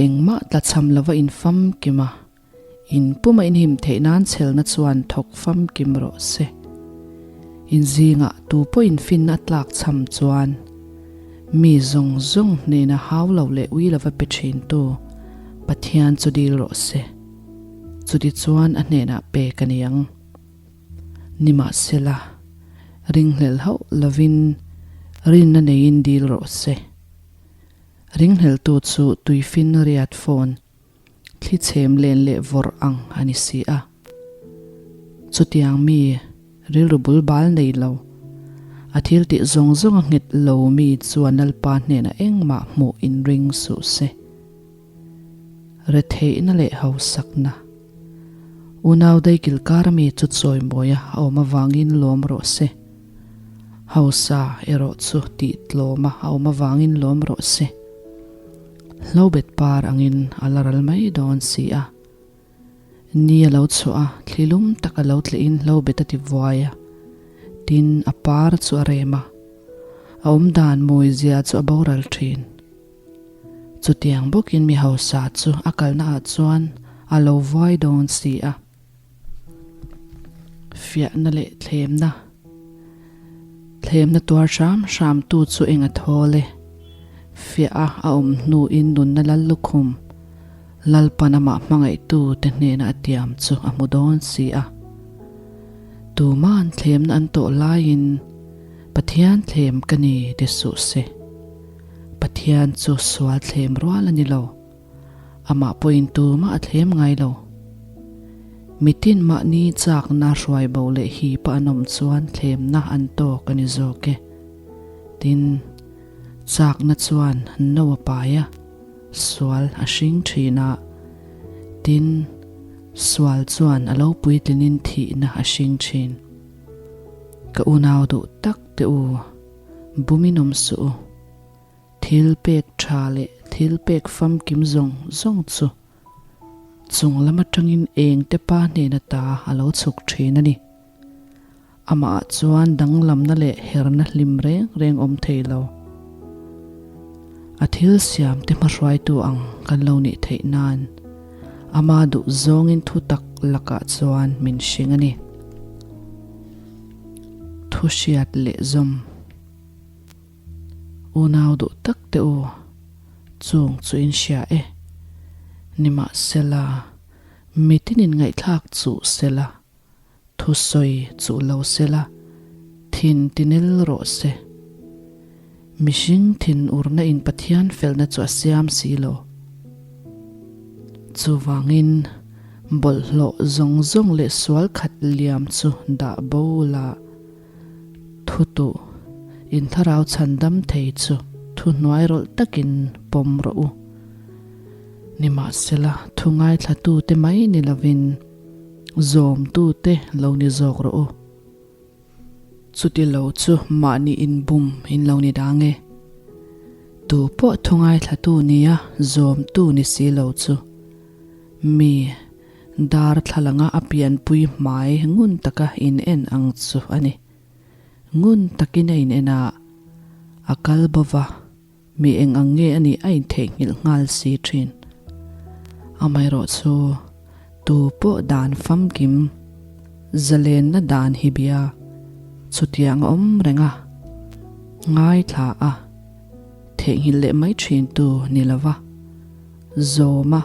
engmah tlachham lova in famkim a, in puma in him theih nan chhelna chuan thawk famkim rawh se. In zingah tu pawh in finna a tlak chham chuan mi zawng zawng hnena hau lo leh ui lova pe thin tu Pathian chu dil rawh se. Chuti chuan a hnenah pek a ni ang. Nimahsela, ringhlel hauh lovin rinna neiin dil rawh se. Ringhleltu chu tuifin riat phone thli chhem len leh vawrh ang a ni si a. Chutiang mi rilru bul bal nei lo, a thil tih zawng zawng a nghet lo mi chuan Lalpa hnenah engmah hmuh inring suh se. Retheihna leh hausakna. Unau daikil kar ami chu chawimawia a awm avangin lawm rawh se. Hausa erawh chu tih tlawma a awm avangin lawm rawh se. Hlobet par angin a la ral mai dawn si a. Ni a lo chhuah a, thli lum tak a lo tlihin hlobet a ti vuai a. Tin, a par chu a rem a. A awmdan mawizia chu a boral thin. Chutiang bawkin mi hausa chu a kalna ah chuan a lo vuai dawn si a. Fiahna leh thlemna Thlemna tuar hram hram tu chu eng a thawl e. Fiah a a awm hnuin nunna lal lukhum Lalpan amah hmangaihtu te hnena a tiam chu a hmu dawn si a. Tuma'n thlemna an tawh laiin Pathian thlem ka ni ti suh se. Pathian chu sual thlem rual a ni lo. Amah pawhin tumah a thlem ngai lo. Mitin mahni chakna hruai bo leh hipa an awm chuan thlemna an tawk a ni zawk e. Tin, chakna chuan no a pai a, sual a hring thin a. Tin, sual chuan a lo puitlinin thihna a hring thin. Ka unau duh tak te u. Bumin awm suh u. Thil pek tha leh thil pek famkim zawng zawng chu chung lam atangin eng te pa hnena ta a lo chhuk thin a ni. Amah ah chuan danglamna leh herna hlim reng reng awm thei lo. A thil siam te hmahruaitu ang kan lo nih theih nan ama duh zawngin thu tak lakah chuan min hring a ni. Thu hriat leh zawm. Unau duh tak te u, chung chu in hria e. Nimahsela, mitin in ngaihthlak chuh sela, thu sawi chuh lo sela, thin tinel rawh se. Mihring thin urna in Pathian felna chu a siam si lo. Chuvangin, bawlhhlawh zawng zawng leh sual khat liam chu dah bo la thu tuh in thlarau chhan dam thei chu thu hnuai rawlh takin pawm rawh u. Nimahsela, thu ngaithlatute mai ni lovin zawmtute lo ni zawk rawh u. Chuti lo chu mahni inbum in lo ni dang e. Tu pawh thu ngaithlatu nia zawmtu ni si lo chu mi darthlalanga a pianpui hmai ngun taka in en ang chu a ni. Ngun takin a in en a, a kal bo va, mi eng ang nge a nih a intheihnghilh nghal si thin. Amaherawhchu tu pawh dan famkim. Zalenna dan hi bia chutiang a awm reng a, ngaithla a, theihnghilh leh mai thintu ni lova, zawma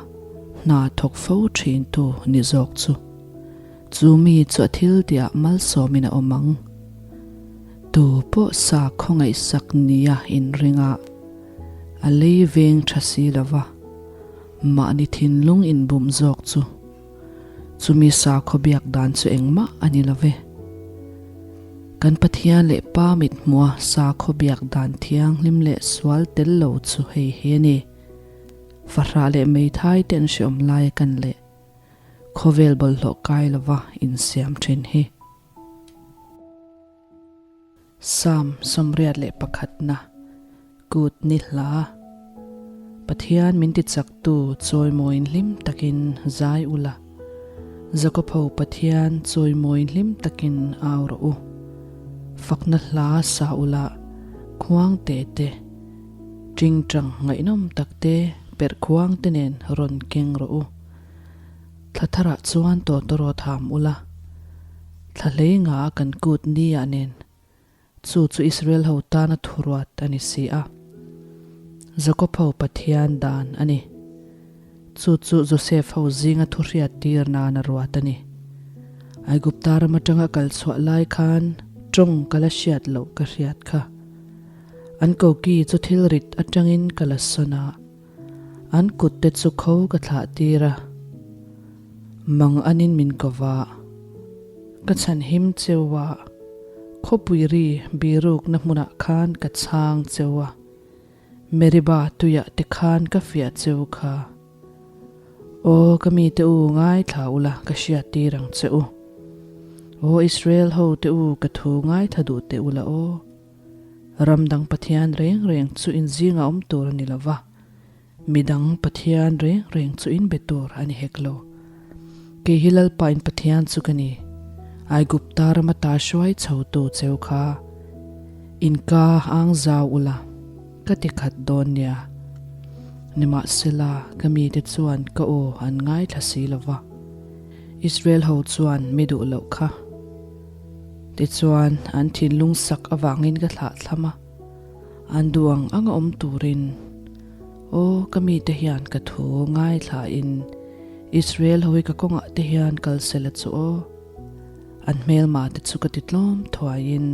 hna thawk fo thintu ni zawk chu. Chu mi chu a thil tihah malsawmin a awm ang. Tu pawh sa khawngaihsak nia inringa a lei veng tha si lova, mahni thinlung inbum zawk chu. Chumi sakhaw biak dan chu engmah a ni lo ve. Kan Pathian leh Pa mit hmua sakhaw biak dan thianghlim leh sual tel lo chu hei hi a ni. Fahrah leh meithai te an hreawm lai a kan leh khawvel bawlhhlawh kai lova insiam thin hi. Psalm 81na, Kut ni hla. Pathian min tichaktu chawimawiin hlim takin zai ula, Jakob-ho Pathian chawimawiin hlim takin au rawh u. Fakna hla sa ula, khuang te te, tingtang ngaihnawm tak te, perh khuang te nen rawn keng rawh u. Thla tharah chuan tawtawraw tham ula, thla hlei nga a kan kut ni ah nen, chu chu Israel ho tana thuruat a ni si a. Jakob ho Pathian dan a ni. Chu chu Joseph ho zinga thuhriat tir nan a ruat a ni. Aigupta ram atanga kal chhuah lai khan tawng ka la hriat loh ka hriat kha. An koki chu thil rit atangin ka la sawn a. An kut te chu kho ka thlah tir a, mang anin min ko va. Ka chhan him cheu a, khawpui ri birukna hmunah khan ka chhang cheu a, Meriba tuiah te khan ka fiah cheu kha. Aw ka mite u ngaithla ula ka hriat tir ang che u. Aw Israel ho te u ka thu ngaithla duh teh ula aw. Ram dang Pathian reng reng chu in zingah awm tur a ni lo va, mi dang Pathian reng reng chu in be tur a ni hek lo. Kei hi Lalpa in Pathian chu ka ni, Aigupta rama ta hruai chhotu cheu kha in ka ang zau ula ka ti khat dawn nia. Nimahsela, ka mite chuan ka aw an ngaithla si lo va, Israel ho chuan mi duh loh kha. Tichuan, an thinlung sak avangin ka thlah thlam a, an duh ang anga awm turin, Aw, ka mite hian ka thu ngaithlain Israel ho hi ka kawngah te hian kal sela chu aw. An hmelma te chu ka ti tlawm thuaiin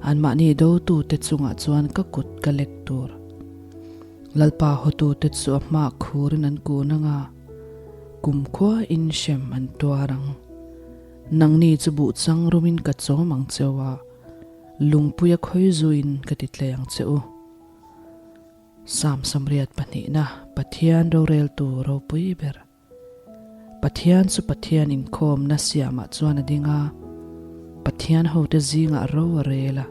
anmahni dotute chungah chuan ka kut ka lek tur. Lalpa hawtute chu a hmaah khurin an kun anga, kumkhua in hrem an tuar ang. Nangni chu buh chang rumin ka chawm ang cheu a, lungpuia khawi zuin ka ti tlei ang che u. Psalm 82na Pathian roreltu ropui ber. Pathian chu Pathian inkhawmna siamah chuan a ding a, Pathian hote zingah ro a rel a.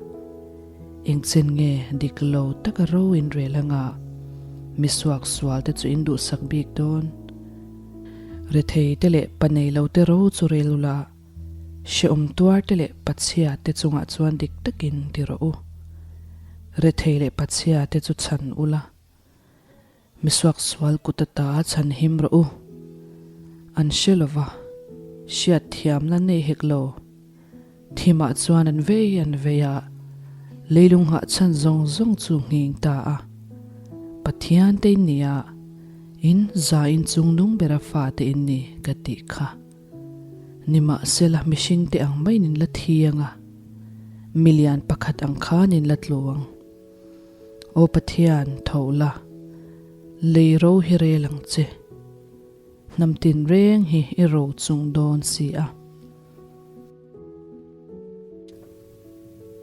Engchen nge dik lo taka ro in rel anga mi suaksualte chu in duhsak bik dawn? Rethei te leh pa nei lo te ro chu rel ula, hrehawm tuar te leh pachhia te chungah chuan dik takin ti rawh u. Rethei leh pachhia te chu chhan ula, misuaksual kut ata chhan him rawh u. An hre lova, hriat thiamna nei hek lo. Thimah chuan an vei an vei a, leilung nghahchhan zawng zawng chu nghing ta a. Pathian te in ni a, in za in chung nung bera fate in ni ka tih kha. Nimahsela mihring te ang maiin in la thi ang a, milian pakhat ang khan in la tlu ang. Aw Pathian, tho la, lei ro hi rel ang che. Hnam tinreng hi i ro chung dawn si a.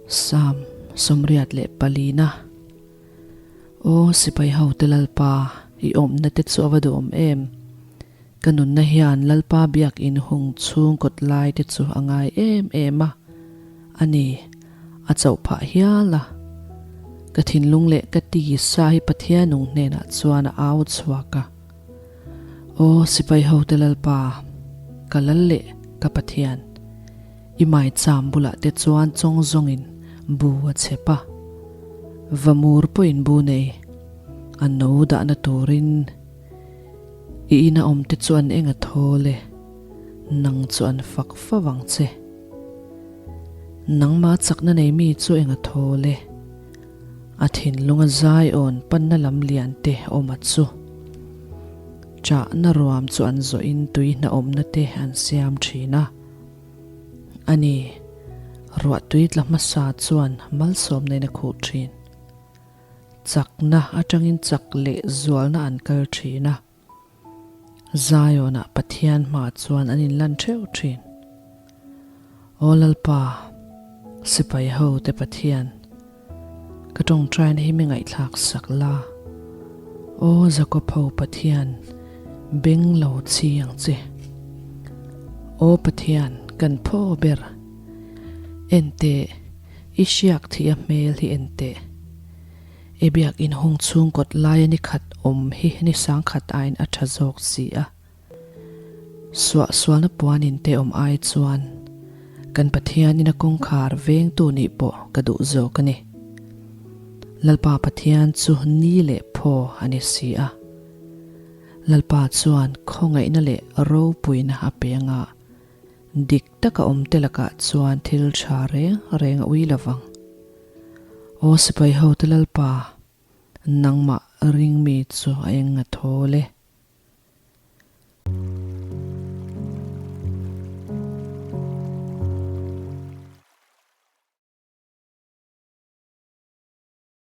Psalm 84na Aw sipai hote Lalpa, i awmna te chu a va duhawm em! Ka nunna hian Lalpa biakinn hung chhung kawt lai te chu a ngai em em a, a ni, a chauh phah hial a. Ka thinlung leh ka tisa hi Pathian nung hnenah chuan a au chhuak a. Aw sipai hote Lalpa, ka lal leh ka Pathian, i maicham bulah te chuan chawng zawngin bu a chep a, vamur pawhin bu nei, a no dahna turin i ina awm te chu an eng a thawl e. Nang chu an fak fo ang che. Nangma chakna nei mi chu eng a thawl e. A thinlunga Zion panna lam lian te awm a chu. Chahna ruam chu an zawhin tui hna awmna te an siam thin a. A ni, ruah tui tla hmasa chuan malsawmna in a khuh thin. Chakna atangin chak leh zualna an kal thin a. Zion-ah Pathian hmaah chuan an inlan theuh thin. Aw Lalpa, sipai ho te Pathian, ka tawngtaina hi mi ngaihthlak sak la. Aw Jakob ho Pathian, beng lo chi ang che. Aw Pathian, kan phaw ber. En teh, i hriak thih a hmel hi en teh. I biakinn hung chhung kawt laia ni khat awm hi ni sangkhat aiin a tha zawk si a. Suah sualna puanin te awm ai chuan kan Pathianin a kawngkhar vengtu nih pawh ka duh zawk a ni. Lalpa Pathian chu ni leh phaw a ni si a. Lalpa chuan khawngaihna leh ropuina a pe anga dik taka awm te lakah chuan thil tha reng reng a ui lovang. Aw sipai hote Lalpa, nangmah ring mi chu a eng a thawl e.